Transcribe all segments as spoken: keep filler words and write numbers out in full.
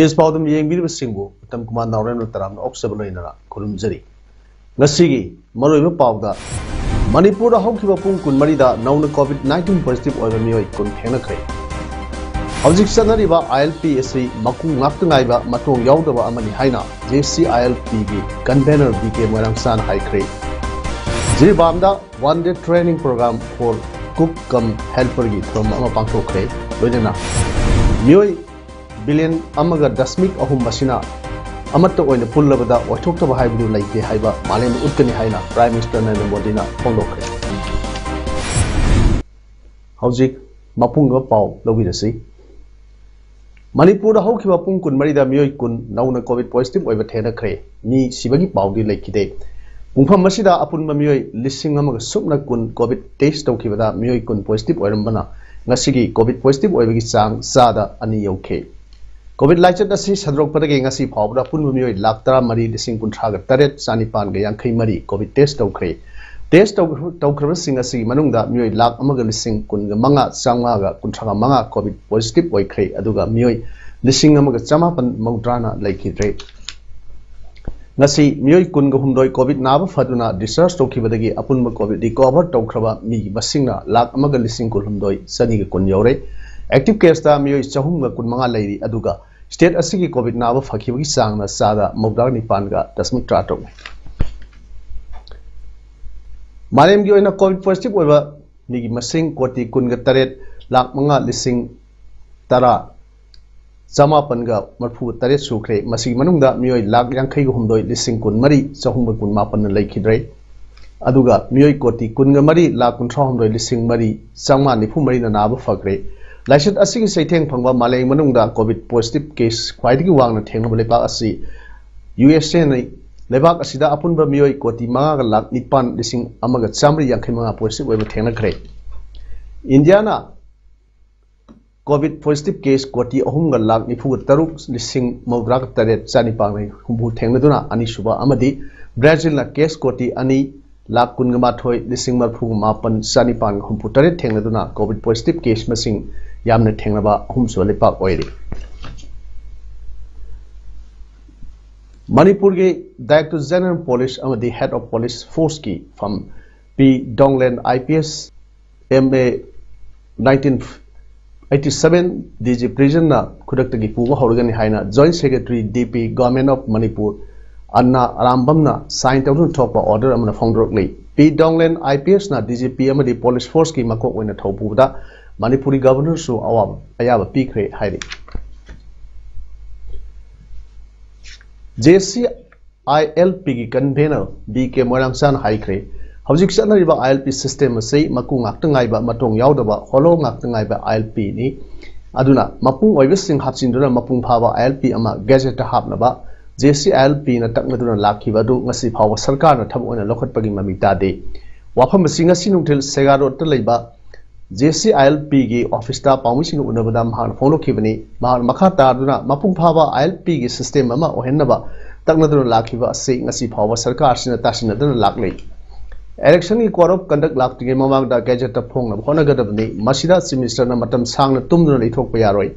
ꯏꯁ ꯄꯥꯎꯗꯝ ꯌꯦꯡꯕꯤꯔꯤꯕꯁꯤꯡꯕꯨ ꯎꯠꯇꯝ ꯀꯨꯃꯥꯔ ꯅꯥꯎꯔꯦꯝꯅ ꯇꯔꯥꯝꯅ ꯑꯣꯛꯆꯕ ꯂꯣꯏꯅꯅ ꯈꯨꯔꯨꯝꯖꯔꯤ꯫ ꯉꯁꯤꯒꯤ ꯃꯔꯨꯑꯣꯏꯕ ꯄꯥꯎꯗ, ꯃꯅꯤꯄꯨꯔꯗ ꯍꯧꯈꯤꯕ ꯄꯨꯡ ꯀꯨꯟꯃꯔꯤꯗ ꯅꯧꯅ COVID nineteen positive ꯑꯣꯏꯕ ꯃꯤꯑꯣꯏ ꯀꯨꯟ ꯊꯦꯡꯅꯈ꯭ꯔꯦ꯫ ꯍꯧꯖꯤꯛ ꯆꯠꯅꯔꯤꯕ ILP ꯑꯁꯤ ꯃꯀꯨ ꯉꯥꯛꯇ ꯉꯥꯏꯕ ꯃꯇꯣꯡ ꯌꯥꯎꯗꯕ ꯑꯃꯅꯤ ꯍꯥꯏꯅ JCILPꯒꯤ convener ꯕꯤ ꯀꯦ ꯃꯣꯏꯔꯥꯡꯆꯥꯅ ꯍꯥꯏꯈ꯭ꯔꯦ꯫ ꯖꯤꯔꯤꯕꯥꯝꯗ one day training program for cook cum helperꯒꯤ ꯊꯧꯔꯝ ꯑꯃ ꯄꯥꯡꯊꯣꯛꯈ꯭ꯔꯦ꯫ ꯂꯣꯏꯅꯅ ꯃꯤꯑꯣꯏ ꯕꯤꯂꯤꯌꯟ ꯑꯃꯒ ꯗꯁꯃꯤꯛ ꯑꯍꯨꯝ ꯑꯁꯤꯅ ꯑꯃꯠꯇ ꯑꯣꯏꯅ ꯄꯨꯜꯂꯕꯗ ꯑꯣꯏꯊꯣꯛꯇꯕ ꯍꯥꯏꯕꯗꯨ ꯂꯩꯇꯦ ꯍꯥꯏꯕ ꯃꯥꯂꯦꯝꯗ ꯎꯠꯀꯅꯤ ꯍꯥꯏꯅ Prime Minister ꯅꯔꯦꯟꯗ꯭ꯔ ꯃꯣꯗꯤꯅ ꯐꯣꯡꯗꯣꯛꯈ꯭ꯔꯦ꯫ ꯍꯧꯖꯤꯛ ꯃꯄꯨꯡ ꯑꯣꯏꯕ ꯄꯥꯎ ꯂꯧꯕꯤꯔꯁꯤ꯫ ꯃꯅꯤꯄꯨꯔꯗ ꯍꯧꯈꯤꯕ ꯄꯨꯡ ꯀꯨꯟꯃꯔꯤꯗ ꯃꯤꯑꯣꯏ ꯀꯨꯟ ꯅꯧꯅ COVID positive ꯑꯣꯏꯕ ꯊꯦꯡꯅꯈ꯭ꯔꯦ꯫ ꯃꯤ ꯁꯤꯕꯒꯤ ꯄꯥꯎꯗꯤ ꯂꯩꯈꯤꯗꯦ꯫ ꯄꯨꯡꯐꯝ ꯑꯁꯤꯗ ꯑꯄꯨꯟꯕ ꯃꯤꯑꯣꯏ ꯂꯤꯁꯤꯡ ꯑꯃꯒ ꯁꯨꯞꯅ ꯀꯨꯟ COVID test ꯇꯧꯈꯤꯕꯗ ꯃꯤꯑꯣꯏ ꯀꯨꯟ positive ꯑꯣꯏꯔꯝꯕꯅ ꯉꯁꯤꯒꯤ COVID positive ꯑꯣꯏꯕꯒꯤ ꯆꯥꯡ ꯆꯥꯗ ꯑꯅꯤ ꯌꯧꯈꯤ꯫ COVID ꯂꯥꯏꯆꯠ ꯑꯁꯤ ꯁꯟꯗꯣꯔꯛꯄꯗꯒꯤ ꯉꯁꯤ ꯐꯥꯎꯕꯗ ꯑꯄꯨꯟꯕ ꯃꯤꯑꯣꯏ ꯂꯥꯈ ꯇꯔꯥꯃꯔꯤ ꯂꯤꯁꯤꯡ ꯀꯨꯟꯊ꯭ꯔꯥꯒ ꯇꯔꯦꯠ ꯆꯥꯅꯤꯄꯥꯟꯒ ꯌꯥꯡꯈꯩ ꯃꯔꯤ COVID test ꯇꯧꯈ꯭ꯔꯦ꯫ Test ꯇꯧ-, ꯇꯧꯈ꯭ꯔꯕꯁꯤꯡ ꯑꯁꯤꯒꯤ ꯃꯅꯨꯡꯗ ꯃꯤꯑꯣꯏ ꯂꯥꯈ ꯑꯃꯒ ꯂꯤꯁꯤꯡ ꯀꯨꯟꯒ ꯃꯉꯥ ꯆꯥꯝꯃꯉꯥꯒ ꯀꯨꯟꯊ꯭ꯔꯥꯒ ꯃꯉꯥ COVID positive ꯑꯣꯏꯈ꯭ꯔꯦ, ꯑꯗꯨꯒ ꯃꯤꯑꯣꯏ ꯂꯤꯁꯤꯡ ꯑꯃꯒ ꯆꯃꯥꯄꯟ ꯃꯧꯗ꯭ꯔꯥꯅ ꯂꯩꯈꯤꯗ꯭ꯔꯦ꯫ ꯉꯁꯤ ꯃꯤꯑꯣꯏ ꯀꯨꯟꯒ ꯍꯨꯝꯗꯣꯏ COVID ꯅꯥꯕ ꯐꯗꯨꯅ discharge ꯇꯧꯈꯤꯕꯗꯒꯤ ꯑꯄꯨꯟꯕ COVID recover ꯇꯧꯈ꯭ꯔꯕ ꯃꯤꯒꯤ ꯃꯁꯤꯡꯅ ꯂꯥꯈ ꯑꯃꯒ ꯂꯤꯁꯤꯡ ꯀꯨꯟꯍꯨꯝꯗꯣꯏ ꯆꯅꯤꯒ ꯀꯨꯟ ꯌꯧꯔꯦ꯫ Active caseꯇ ꯃꯤꯑꯣꯏ ꯆꯍꯨꯝꯒ ꯀꯨꯟꯃꯉꯥ ꯂꯩꯔꯤ, ꯑꯗꯨꯒ state ꯑꯁꯤꯒꯤ COVID ꯅꯥꯕ ꯐꯈꯤꯕꯒꯤ ꯆꯥꯡꯅ ꯆꯥꯗ ꯃꯧꯗ꯭ꯔꯥ ꯅꯤꯄꯥꯟꯒ ꯗꯁꯃꯤꯛ ꯇꯔꯥꯇꯔꯨꯛꯅꯤ꯫ ꯃꯥꯂꯦꯝꯒꯤ ꯑꯣꯏꯅ COVID positive ꯑꯣꯏꯕ ꯃꯤꯒꯤ ꯃꯁꯤꯡ ꯀꯣꯇꯤ ꯀꯨꯟꯒ ꯇꯔꯦꯠ ꯂꯥꯈ ꯃꯉꯥ ꯂꯤꯁꯤꯡ ꯇꯔꯥ ꯆꯃꯥꯄꯟꯒ ꯃꯔꯤꯐꯨꯒ ꯇꯔꯦꯠ ꯁꯨꯈ꯭ꯔꯦ꯫ ꯃꯁꯤꯒꯤ ꯃꯅꯨꯡꯗ ꯃꯤꯑꯣꯏ ꯂꯥꯈ ꯌꯥꯡꯈꯩꯒ ꯍꯨꯝꯗꯣꯏ ꯂꯤꯁꯤꯡ ꯀꯨꯟ ꯃꯔꯤ ꯆꯍꯨꯝꯒ ꯀꯨꯟ ꯃꯥꯄꯟꯅ ꯂꯩꯈꯤꯗ꯭ꯔꯦ꯫ ꯑꯗꯨꯒ ꯃꯤꯑꯣꯏ ꯀꯣꯇꯤ ꯀꯨꯟꯒ ꯃꯔꯤ ꯂꯥꯈ ꯀꯨꯟꯊ꯭ꯔꯥ ꯍꯨꯝꯗꯣꯏ ꯂꯤꯁꯤꯡ ꯃꯔꯤ ꯆꯥꯝꯃꯉꯥ ꯅꯤꯐꯨ ꯃꯔꯤꯅ ꯅꯥꯕ ꯐꯈ꯭ꯔꯦ꯫ ꯂꯥꯏꯆꯠ ꯑꯁꯤꯒꯤ ꯆꯩꯊꯦꯡ ꯐꯪꯕ ꯃꯥꯂꯦꯝ ꯃꯅꯨꯡꯗ COVID positive case ꯈ꯭ꯋꯥꯏꯗꯒꯤ ꯋꯥꯡꯅ ꯊꯦꯡꯅꯕ ꯂꯩꯕꯥꯛ ꯑꯁꯤ USAꯅꯤ꯫ ꯂꯩꯕꯥꯛ ꯑꯁꯤꯗ ꯑꯄꯨꯟꯕ ꯃꯤꯑꯣꯏ ꯀꯣꯇꯤ ꯃꯉꯥꯒ ꯂꯥꯈ ꯅꯤꯄꯥꯟ ꯂꯤꯁꯤꯡ ꯑꯃꯒ ꯆꯥꯝꯃꯔꯤ ꯌꯥꯡꯈꯩ ꯃꯉꯥ positive ꯑꯣꯏꯕ ꯊꯦꯡꯅꯈ꯭ꯔꯦ꯫ ꯏꯟꯗꯤꯌꯥꯅ COVID positive case ꯀꯣꯇꯤ ꯑꯍꯨꯝꯒ ꯂꯥꯈ ꯅꯤꯐꯨꯒ ꯇꯔꯨꯛ ꯂꯤꯁꯤꯡ ꯃꯧꯗ꯭ꯔꯥꯒ ꯇꯔꯦꯠ ꯆꯥꯅꯤꯄꯥꯟ ꯍꯨꯝꯐꯨ ꯊꯦꯡꯅꯗꯨꯅ ꯑꯅꯤꯁꯨꯕ ꯑꯃꯗꯤ ꯕ꯭ꯔꯥꯖꯤꯜꯅ case ꯀꯣꯇꯤ ꯑꯅꯤ ꯂꯥꯈ ꯀꯨꯟꯒ ꯃꯥꯊꯣꯏ ꯂꯤꯁꯤꯡ ꯃꯔꯤꯐꯨꯒ ꯃꯥꯄꯟ ꯆꯥꯅꯤꯄꯥꯟ ꯍꯨꯝꯐꯨ ꯇꯔꯦꯠ ꯊꯦꯡꯅꯗꯨꯅ COVID positive case ꯃꯁꯤꯡ ꯌꯥꯝꯅ ꯊꯦꯡꯅꯕ ꯑꯍꯨꯝꯁꯨꯕ ꯂꯩꯄꯥꯛ ꯑꯣꯏꯔꯤ꯫ ꯃꯅꯤꯄꯨꯔꯒꯤ Director General Police ꯑꯃꯗꯤ Head of Police Forceꯀꯤ ꯐꯝ ꯄꯤ ꯗꯣꯡꯂꯦꯟ, IPS, MA, nineteen eighty seven, DG Prisonꯅ ꯈꯨꯗꯛꯇꯒꯤ ꯄꯨꯕ ꯍꯧꯔꯒꯅꯤ ꯍꯥꯏꯅ Joint Secretary, DP, Government of Manipur, ꯑꯟꯅꯥ ꯑꯔꯥꯝꯕꯝꯅ sign ꯇꯧꯗꯨꯅ ꯊꯣꯛꯄ order ꯑꯃꯅ ꯐꯣꯡꯗꯣꯔꯛꯂꯤ꯫ ꯄꯤ ꯗꯣꯡꯂꯦꯟ, IPSꯅ DGP ꯑꯃꯗꯤ Police Forceꯀꯤ ꯃꯀꯣꯛ ꯑꯣꯏꯅ ꯊꯧ ꯄꯨꯕꯗ ꯃꯅꯤꯄꯨꯔꯤ Governorꯁꯨ ꯑꯋꯥꯕ, ꯑꯌꯥꯕ ꯄꯤꯈ꯭ꯔꯦ ꯍꯥꯏꯔꯤ꯫ JCILPꯒꯤ convener BK ꯃꯣꯏꯔꯥꯡꯆꯥꯅ ꯍꯥꯏꯈ꯭ꯔꯦ, ꯍꯧꯖꯤꯛ ꯆꯠꯅꯔꯤꯕ ILP system ꯑꯁꯤ ꯃꯀꯨ ꯉꯥꯛꯇ ꯉꯥꯏꯕ, ꯃꯇꯣꯡ ꯌꯥꯎꯗꯕ, hollow ꯉꯥꯛꯇ ꯉꯥꯏꯕ ILPꯅꯤ꯫ ꯑꯗꯨꯅ ꯃꯄꯨꯡ ꯑꯣꯏꯕꯁꯤꯡ ꯍꯥꯞꯆꯤꯟꯗꯨꯅ ꯃꯄꯨꯡ ꯐꯥꯕ ILP ꯑꯃ gazetteꯇ ꯍꯥꯞꯅꯕ JCILPꯅ ꯇꯛꯅꯗꯨꯅ ꯂꯥꯛꯈꯤꯕ ꯑꯗꯨ ꯉꯁꯤ ꯐꯥꯎꯕ ꯁꯔꯀꯥꯔꯅ ꯊꯕꯛ ꯑꯣꯏꯅ ꯂꯧꯈꯠꯄꯒꯤ ꯃꯃꯤ ꯇꯥꯗꯦ꯫ ꯋꯥꯐꯝ ꯑꯁꯤ ꯉꯁꯤ ꯅꯨꯡꯊꯤꯜ ꯁꯦꯒꯥ ꯔꯣꯗꯇ ꯂꯩꯕ JCILPꯒꯤ officeꯇ ꯄꯥꯎꯃꯤꯁꯤꯡꯒ ꯎꯅꯕꯗ ꯃꯍꯥꯛꯅ ꯐꯣꯡꯗꯣꯛꯈꯤꯕꯅꯤ꯫ ꯃꯍꯥꯛꯅ ꯃꯈꯥ ꯇꯥꯗꯨꯅ ꯃꯄꯨꯡ ꯐꯥꯕ ILPꯒꯤ system ꯑꯃ ꯑꯣꯏꯍꯟꯅꯕ ꯇꯛꯅꯗꯨꯅ ꯂꯥꯛꯈꯤꯕ ꯑꯁꯤ ꯉꯁꯤ ꯐꯥꯎꯕ ꯁꯔꯀꯥꯔ ꯑꯁꯤꯅ ꯇꯥꯁꯤꯟꯅꯗꯨꯅ ꯂꯥꯛꯂꯤ꯫ Electionꯒꯤ code of conduct ꯂꯥꯛꯇ꯭ꯔꯤꯉꯩ ꯃꯃꯥꯡꯗ gazetteꯇ ꯐꯣꯡꯅꯕ ꯍꯣꯠꯅꯒꯗꯕꯅꯤ꯫ ꯃꯁꯤꯗ Chief Ministerꯅ ꯃꯇꯝ ꯁꯥꯡꯅ ꯇꯨꯝꯗꯨꯅ ꯂꯩꯊꯣꯛꯄ ꯌꯥꯔꯣꯏ꯫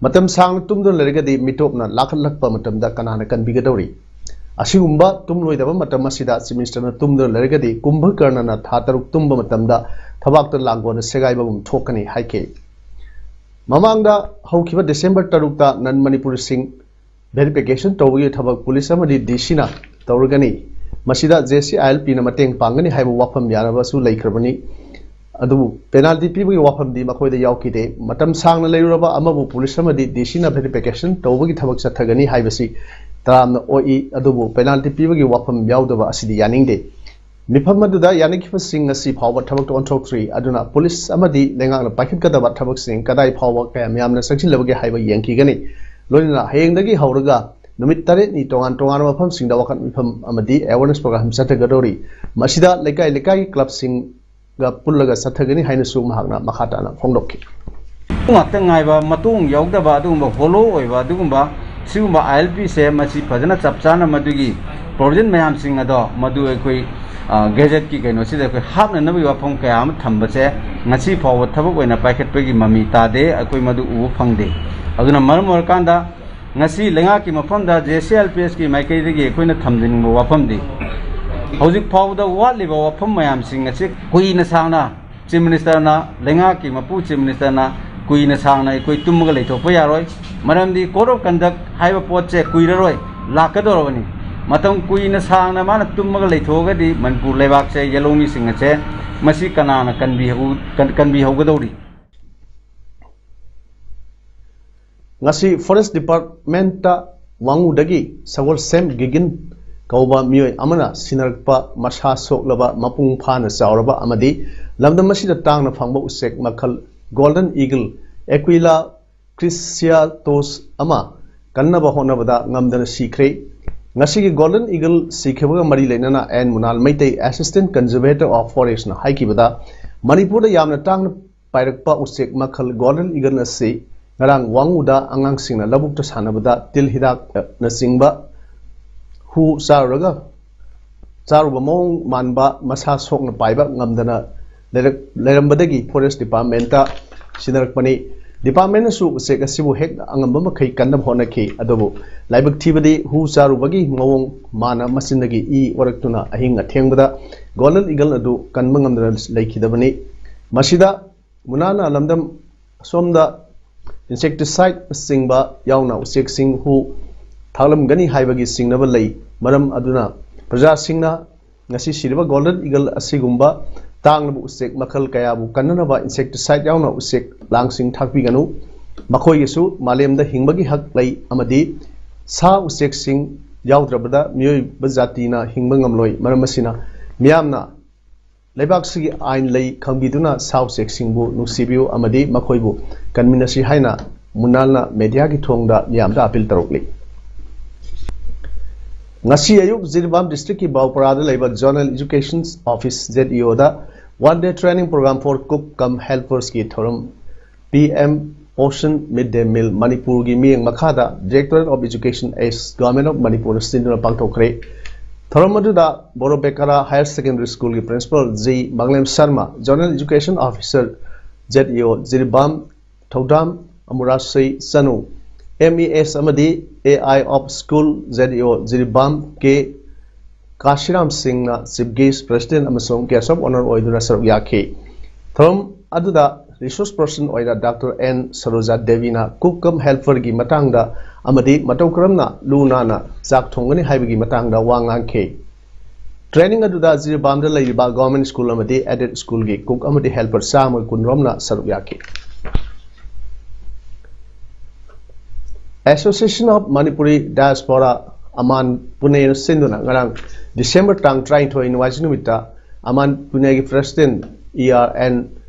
ꯃꯇꯝ ꯁꯥꯡꯅ ꯇꯨꯝꯗꯨꯅ ꯂꯩꯔꯒꯗꯤ ꯃꯤꯇꯣꯞꯅ ꯂꯥꯈꯠꯂꯛꯄ ꯃꯇꯝꯗ ꯀꯅꯥꯅ ꯀꯟꯕꯤꯒꯗꯧꯔꯤ? ꯑꯁꯤꯒꯨꯝꯕ ꯇꯨꯝꯂꯣꯏꯗꯕ ꯃꯇꯝ ꯑꯁꯤꯗ Chief Ministerꯅ ꯇꯨꯝꯗꯨꯅ ꯂꯩꯔꯒꯗꯤ ꯀꯨꯝꯚꯀꯔꯅꯅ ꯊꯥ ꯇꯔꯨꯛ ꯇꯨꯝꯕ ꯃꯇꯝꯗ ꯊꯕꯥꯛꯇ ꯂꯥꯡꯒꯣꯜꯅ ꯁꯦꯒꯥꯏꯕꯒꯨꯝ ꯊꯣꯛꯀꯅꯤ ꯍꯥꯏꯈꯤ꯫ ꯃꯃꯥꯡꯗ ꯍꯧꯈꯤꯕ December ꯇꯔꯨꯛꯇ non Manipuriꯁꯤꯡ verification ꯇꯧꯕꯒꯤ ꯊꯕꯛ police ꯑꯃꯗꯤ DCꯅ ꯇꯧꯔꯒꯅꯤ꯫ ꯃꯁꯤꯗ JCILPꯅ ꯃꯇꯦꯡ ꯄꯥꯡꯒꯅꯤ ꯍꯥꯏꯕ ꯋꯥꯐꯝ ꯌꯥꯅꯕꯁꯨ ꯂꯩꯈ꯭ꯔꯕꯅꯤ꯫ ꯑꯗꯨꯕꯨ penalty ꯄꯤꯕꯒꯤ ꯋꯥꯐꯝꯗꯤ ꯃꯈꯣꯏꯗ ꯌꯥꯎꯈꯤꯗꯦ꯫ ꯃꯇꯝ ꯁꯥꯡꯅ ꯂꯩꯔꯨꯔꯕ ꯑꯃꯕꯨ police ꯑꯃꯗꯤ DCꯅ verification ꯇꯧꯕꯒꯤ ꯊꯕꯛ ꯆꯠꯊꯒꯅꯤ ꯍꯥꯏꯕꯁꯤ ꯇꯔꯥꯝꯅ ꯑꯣꯛꯏ, ꯑꯗꯨꯕꯨ penalty ꯄꯤꯕꯒꯤ ꯋꯥꯐꯝ ꯌꯥꯎꯗꯕ ꯑꯁꯤꯗꯤ ꯌꯥꯅꯤꯡꯗꯦ꯫ ꯃꯤꯐꯝ ꯑꯗꯨꯗ ꯌꯥꯅꯈꯤꯕꯁꯤꯡ ꯉꯁꯤ ꯐꯥꯎꯕ ꯊꯕꯛꯇ ꯑꯣꯟꯊꯣꯛꯇ꯭ꯔꯤ꯫ ꯑꯗꯨꯅ police ꯑꯃꯗꯤ ꯂꯩꯉꯥꯛꯅ ꯄꯥꯏꯈꯠꯀꯗꯕ ꯊꯕꯛꯁꯤꯡ ꯀꯗꯥꯏ ꯐꯥꯎꯕ ꯀꯌꯥꯝ ꯌꯥꯝꯅ ꯆꯪꯁꯤꯜꯂꯕꯒꯦ ꯍꯥꯏꯕ ꯌꯦꯡꯈꯤꯒꯅꯤ꯫ ꯂꯣꯏꯅꯅ ꯍꯌꯦꯡꯗꯒꯤ ꯍꯧꯔꯒ ꯅꯨꯃꯤꯠ ꯇꯔꯦꯠꯅꯤ ꯇꯣꯉꯥꯟ ꯇꯣꯉꯥꯟꯕ ꯃꯐꯝꯁꯤꯡꯗ ꯋꯥꯀꯠ ꯃꯤꯐꯝ ꯑꯃꯗꯤ awareness program ꯆꯠꯊꯒꯗꯧꯔꯤ꯫ ꯃꯁꯤꯗ ꯂꯩꯀꯥꯏ ꯂꯩꯀꯥꯏꯒꯤ clubꯁꯤꯡꯒ ꯄꯨꯜꯂꯒ ꯆꯠꯊꯒꯅꯤ ꯍꯥꯏꯅꯁꯨ ꯃꯍꯥꯛꯅ ꯃꯈꯥ ꯇꯥꯅ ꯐꯣꯡꯗꯣꯛꯈꯤ꯫ ꯉꯥꯛꯇ ꯉꯥꯏꯕ, ꯃꯇꯣꯡ ꯌꯥꯎꯗꯕ, ꯑꯗꯨꯒꯨꯝꯕ hollow ꯑꯣꯏꯕ, ꯑꯗꯨꯒꯨꯝꯕ ꯁꯤꯒꯨꯝꯕ ILPꯁꯦ ꯃꯁꯤ ꯐꯖꯅ ꯆꯞ ꯆꯥꯅ ꯃꯗꯨꯒꯤ provision ꯃꯌꯥꯝꯁꯤꯡ ꯑꯗꯣ ꯃꯗꯨ ꯑꯩꯈꯣꯏ, ꯑ, gazetteꯀꯤ ꯀꯩꯅꯣꯁꯤꯗ ꯑꯩꯈꯣꯏ ꯍꯥꯞꯅꯅꯕꯒꯤ ꯋꯥꯐꯝ ꯀꯌꯥ ꯑꯃ ꯊꯝꯕꯁꯦ ꯉꯁꯤ ꯐꯥꯎꯕ ꯊꯕꯛ ꯑꯣꯏꯅ ꯄꯥꯏꯈꯠꯄꯒꯤ ꯃꯃꯤ ꯇꯥꯗꯦ, ꯑꯩꯈꯣꯏ ꯃꯗꯨ ꯎꯕ ꯐꯪꯗꯦ꯫ ꯑꯗꯨꯅ ꯃꯔꯝ ꯑꯣꯏꯔꯀꯥꯟꯗ ꯉꯁꯤ ꯂꯩꯉꯥꯛꯀꯤ ꯃꯐꯝꯗ ꯖꯦ ꯁꯤ ꯑꯦꯜ ꯄꯤ ꯑꯦꯁꯀꯤ ꯃꯥꯏꯀꯩꯗꯒꯤ ꯑꯩꯈꯣꯏꯅ ꯊꯝꯖꯅꯤꯡꯕ ꯋꯥꯐꯝꯗꯤ, ꯍꯧꯖꯤꯛ ꯐꯥꯎꯕꯗ ꯋꯥꯠꯂꯤꯕ ꯋꯥꯐꯝ ꯃꯌꯥꯝꯁꯤꯡ ꯑꯁꯤ ꯀꯨꯏꯅ ꯁꯥꯡꯅ Chief Ministerꯅ, ꯂꯩꯉꯥꯛꯀꯤ ꯃꯄꯨ Chief Ministerꯅ ꯀꯨꯏꯅ ꯁꯥꯡꯅ ꯑꯩꯈꯣꯏ ꯇꯨꯝꯃꯒ ꯂꯩꯊꯣꯛꯄ ꯌꯥꯔꯣꯏ꯫ ꯃꯔꯝꯗꯤ code of conduct ꯍꯥꯏꯕ ꯄꯣꯠꯁꯦ ꯀꯨꯏꯔꯔꯣꯏ, ꯂꯥꯛꯀꯗꯧꯔꯕꯅꯤ꯫ ꯃꯇꯝ ꯀꯨꯏꯅ ꯁꯥꯡꯅ ꯃꯥꯅ ꯇꯨꯝꯃꯒ ꯂꯩꯊꯣꯛꯑꯒꯗꯤ ꯃꯅꯤꯄꯨꯔ ꯂꯩꯕꯥꯛꯁꯦ, ꯌꯦꯜꯍꯧꯃꯤꯁꯤꯡ ꯑꯁꯦ, ꯃꯁꯤ ꯀꯅꯥꯅ ꯀꯟꯕꯤꯍꯧ-, ꯀꯟ-, ꯀꯟꯕꯤꯍꯧꯒꯗꯧꯔꯤ? ꯉꯁꯤ Forest Departmentꯇ ꯋꯥꯉꯨꯗꯒꯤ ꯁꯒꯣꯜꯁꯦꯝ ꯒꯤꯒꯤꯟ ꯀꯧꯕ ꯃꯤꯑꯣꯏ ꯑꯃꯅ ꯁꯤꯟꯅꯔꯛꯄ ꯃꯁꯥ ꯁꯣꯛꯂꯕ, ꯃꯄꯨꯡ ꯐꯥꯅ ꯆꯥꯎꯔꯕ ꯑꯃꯗꯤ ꯂꯝꯗꯝ ꯑꯁꯤꯗ ꯇꯥꯡꯅ ꯐꯪꯕ ꯎꯆꯦꯛ ꯃꯈꯜ Golden Eagle, Aquila crustaceus ꯑꯃ ꯀꯟꯅꯕ ꯍꯣꯠꯅꯕꯗ ꯉꯝꯗꯅ ꯁꯤꯈ꯭ꯔꯦ꯫ ꯉꯁꯤꯒꯤ Golden Eagle ꯁꯤꯈꯤꯕꯒ ꯃꯔꯤ ꯂꯩꯅꯅ N Munal Meitei, Assistant Conservator of Forestꯅ ꯍꯥꯏꯈꯤꯕꯗ, ꯃꯅꯤꯄꯨꯔꯗ ꯌꯥꯝꯅ ꯇꯥꯡꯅ ꯄꯥꯏꯔꯛꯄ ꯎꯆꯦꯛ ꯃꯈꯜ Golden Eagle ꯑꯁꯤ ꯉꯔꯥꯡ ꯋꯥꯉꯨꯗ ꯑꯉꯥꯡꯁꯤꯡꯅ ꯂꯧꯕꯨꯛꯇ ꯁꯥꯟꯅꯕꯗ ꯇꯤꯜ ꯍꯤꯗꯥꯛꯅꯆꯤꯡꯕ ꯍꯨ ꯆꯥꯔꯨꯔꯒ, ꯆꯥꯔꯨꯕ ꯃꯑꯣꯡ ꯃꯥꯟꯕ ꯃꯁꯥ ꯁꯣꯛꯅ ꯄꯥꯏꯕ ꯉꯝꯗꯅ ꯂꯩꯔꯛ-, ꯂꯩꯔꯝꯕꯗꯒꯤ Forest Departmentꯇ ꯁꯤꯟꯅꯔꯛꯄꯅꯤ꯫ Departmentꯅꯁꯨ ꯎꯆꯦꯛ ꯑꯁꯤꯕꯨ ꯍꯦꯛ ꯑꯉꯝꯕ ꯃꯈꯩ ꯀꯟꯅꯕ ꯍꯣꯠꯅꯈꯤ, ꯑꯗꯨꯕꯨ ꯂꯥꯏꯕꯛ ꯊꯤꯕꯗꯤ ꯍꯨ ꯆꯥꯔꯨꯕꯒꯤ ꯃꯑꯣꯡ ꯃꯥꯅ ꯃꯆꯤꯟꯗꯒꯤ ꯏ ꯑꯣꯔꯛꯇꯨꯅ ꯑꯍꯤꯡ ꯑꯊꯦꯡꯕꯗ Golden Eagle ꯑꯗꯨ ꯀꯟꯕ ꯉꯝꯗꯅ ꯂꯩꯈꯤꯗꯕꯅꯤ꯫ ꯃꯁꯤꯗ ꯃꯨꯅꯥꯜꯅ ꯂꯝꯗꯝ ꯑꯁꯣꯝꯗ insecticideꯅꯆꯤꯡꯕ ꯌꯥꯎꯅ ꯎꯆꯦꯛꯁꯤꯡ ꯍꯨ ꯊꯥꯛꯂꯝꯒꯅꯤ ꯍꯥꯏꯕꯒꯤ ꯆꯤꯡꯅꯕ ꯂꯩ꯫ ꯃꯔꯝ ꯑꯗꯨꯅ ꯄ꯭ꯔꯖꯥꯁꯤꯡꯅ ꯉꯁꯤ ꯁꯤꯔꯤꯕ Golden Eagle ꯑꯁꯤꯒꯨꯝꯕ ꯇꯥꯡꯂꯕ ꯎꯆꯦꯛ ꯃꯈꯜ ꯀꯌꯥꯕꯨ ꯀꯟꯅꯅꯕ insecticide ꯌꯥꯎꯅ ꯎꯆꯦꯛ ꯂꯥꯡꯁꯤꯡ ꯊꯥꯛꯄꯤꯒꯅꯨ꯫ ꯃꯈꯣꯏꯒꯤꯁꯨ ꯃꯥꯂꯦꯝꯗ ꯍꯤꯡꯕꯒꯤ ꯍꯛ ꯂꯩ ꯑꯃꯗꯤ ꯁꯥ ꯎꯆꯦꯛꯁꯤꯡ ꯌꯥꯎꯗ꯭ꯔꯕꯗ ꯃꯤꯑꯣꯏꯕ ꯖꯥꯇꯤꯅ ꯍꯤꯡꯕ ꯉꯝꯂꯣꯏ꯫ ꯃꯔꯝ ꯑꯁꯤꯅ ꯃꯤꯌꯥꯝꯅ ꯂꯩꯕꯥꯛꯁꯤꯒꯤ ꯑꯥꯏꯟ ꯂꯩ ꯈꯪꯕꯤꯗꯨꯅ ꯁꯥ ꯎꯆꯦꯛꯁꯤꯡꯕꯨ ꯅꯨꯡꯁꯤꯕꯤꯌꯨ ꯑꯃꯗꯤ ꯃꯈꯣꯏꯕꯨ ꯀꯟꯃꯤꯟꯅꯁꯤ ꯍꯥꯏꯅ ꯃꯨꯅꯥꯜꯅ mediaꯒꯤ ꯊꯣꯡꯗ ꯃꯤꯌꯥꯝꯗ appeal ꯇꯧꯔꯛꯂꯤ꯫ ꯉꯁꯤ ꯑꯌꯨꯛ ꯖꯤꯔꯤꯕꯥꯝ districtꯀꯤ ꯕꯥꯎꯄꯔꯥꯗ ꯂꯩꯕ Zonal Education Office, ZEOꯗ one day training program for cook cum helpersꯀꯤ ꯊꯧꯔꯝ P M Poshan Mid Day Meal ꯃꯅꯤꯄꯨꯔꯒꯤ ꯃꯤꯠꯌꯦꯡ ꯃꯈꯥꯗ Directorate of Education, Ex Government of Manipurꯅ ꯁꯤꯟꯗꯨꯅ ꯄꯥꯡꯊꯣꯛꯈ꯭ꯔꯦ꯫ ꯊꯧꯔꯝ ꯑꯗꯨꯗ ꯕꯣꯔꯣꯕꯦꯀꯥꯔꯥ Higher Secondary Schoolꯒꯤ Principal G ꯃꯪꯂꯦꯝ Sharma, Zonal Education Officer, ZEO Jiribam, ꯊꯧꯗꯥꯝ ꯑꯃꯨꯔꯥꯁꯩ ꯆꯅꯨ, ꯑꯦꯝ ꯏ ꯑꯦꯁ ꯑꯃꯗꯤ A I of school, Z E O Jiribam K Kashiram ꯁꯤꯡꯅ chief guest, president ꯑꯃꯁꯨꯡ ꯒꯦꯁ ꯑꯣꯐ ꯑꯣꯅꯔ ꯑꯣꯏꯗꯨꯅ ꯁꯔꯨꯛ ꯌꯥꯈꯤ꯫ ꯊꯧꯔꯝ ꯑꯗꯨꯗ ꯔꯤꯁꯣꯔꯁ ꯄꯔꯁꯟ ꯑꯣꯏꯅ ꯗꯥꯛꯇꯔ ꯑꯦꯟ ꯁꯔꯣꯖꯥ ꯗꯦꯕꯤꯅ ꯀꯨꯛ ꯀꯝ ꯍꯦꯜꯄꯔꯒꯤ ꯃꯇꯥꯡꯗ ꯑꯃꯗꯤ ꯃꯇꯧ ꯀꯔꯝꯅ ꯂꯨ ꯅꯥꯟꯅ ꯆꯥꯛ ꯊꯣꯡꯒꯅꯤ ꯍꯥꯏꯕꯒꯤ ꯃꯇꯥꯡꯗ ꯋꯥ ꯉꯥꯡꯈꯤ꯫ ꯇ꯭ꯔꯦꯅꯤꯡ ꯑꯗꯨꯗ ꯖꯤꯔꯤꯕꯥꯝꯗ ꯂꯩꯔꯤꯕ ꯒꯚꯔꯟꯃꯦꯟꯠ ꯁ꯭ꯀꯨꯜ ꯑꯃꯗꯤ ꯑꯦꯗꯦꯗ ꯁ꯭ꯀꯨꯜꯒꯤ ꯀꯨꯛ ꯑꯃꯗꯤ ꯍꯦꯜꯄꯔ ꯆꯥꯝꯃ ꯀꯨꯟꯔꯣꯝꯅ ꯁꯔꯨꯛ ꯌꯥꯈꯤ꯫ ꯑꯦꯁꯣꯁꯤꯌꯦꯁꯟ ꯑꯣꯐ ꯃꯅꯤꯄꯨꯔꯤ ꯗꯥꯏꯁꯄꯣꯔꯥ, ꯑꯃꯥꯟ ꯄꯨꯅꯦꯅ ꯁꯤꯟꯗꯨꯅ ꯉꯔꯥꯡ ꯗꯤꯁꯦꯝꯕꯔ ꯇꯥꯡ ꯇꯔꯥꯅꯤꯊꯣꯏ ꯅꯣꯡꯃꯥꯏꯖꯤꯡ ꯅꯨꯃꯤꯠꯇ ꯑꯃꯥꯟ ꯄꯨꯅꯦꯒꯤ ꯄ꯭ꯔꯦꯁꯤꯗꯦꯟꯠ ꯏ ꯑꯥꯔ ꯑꯦꯟ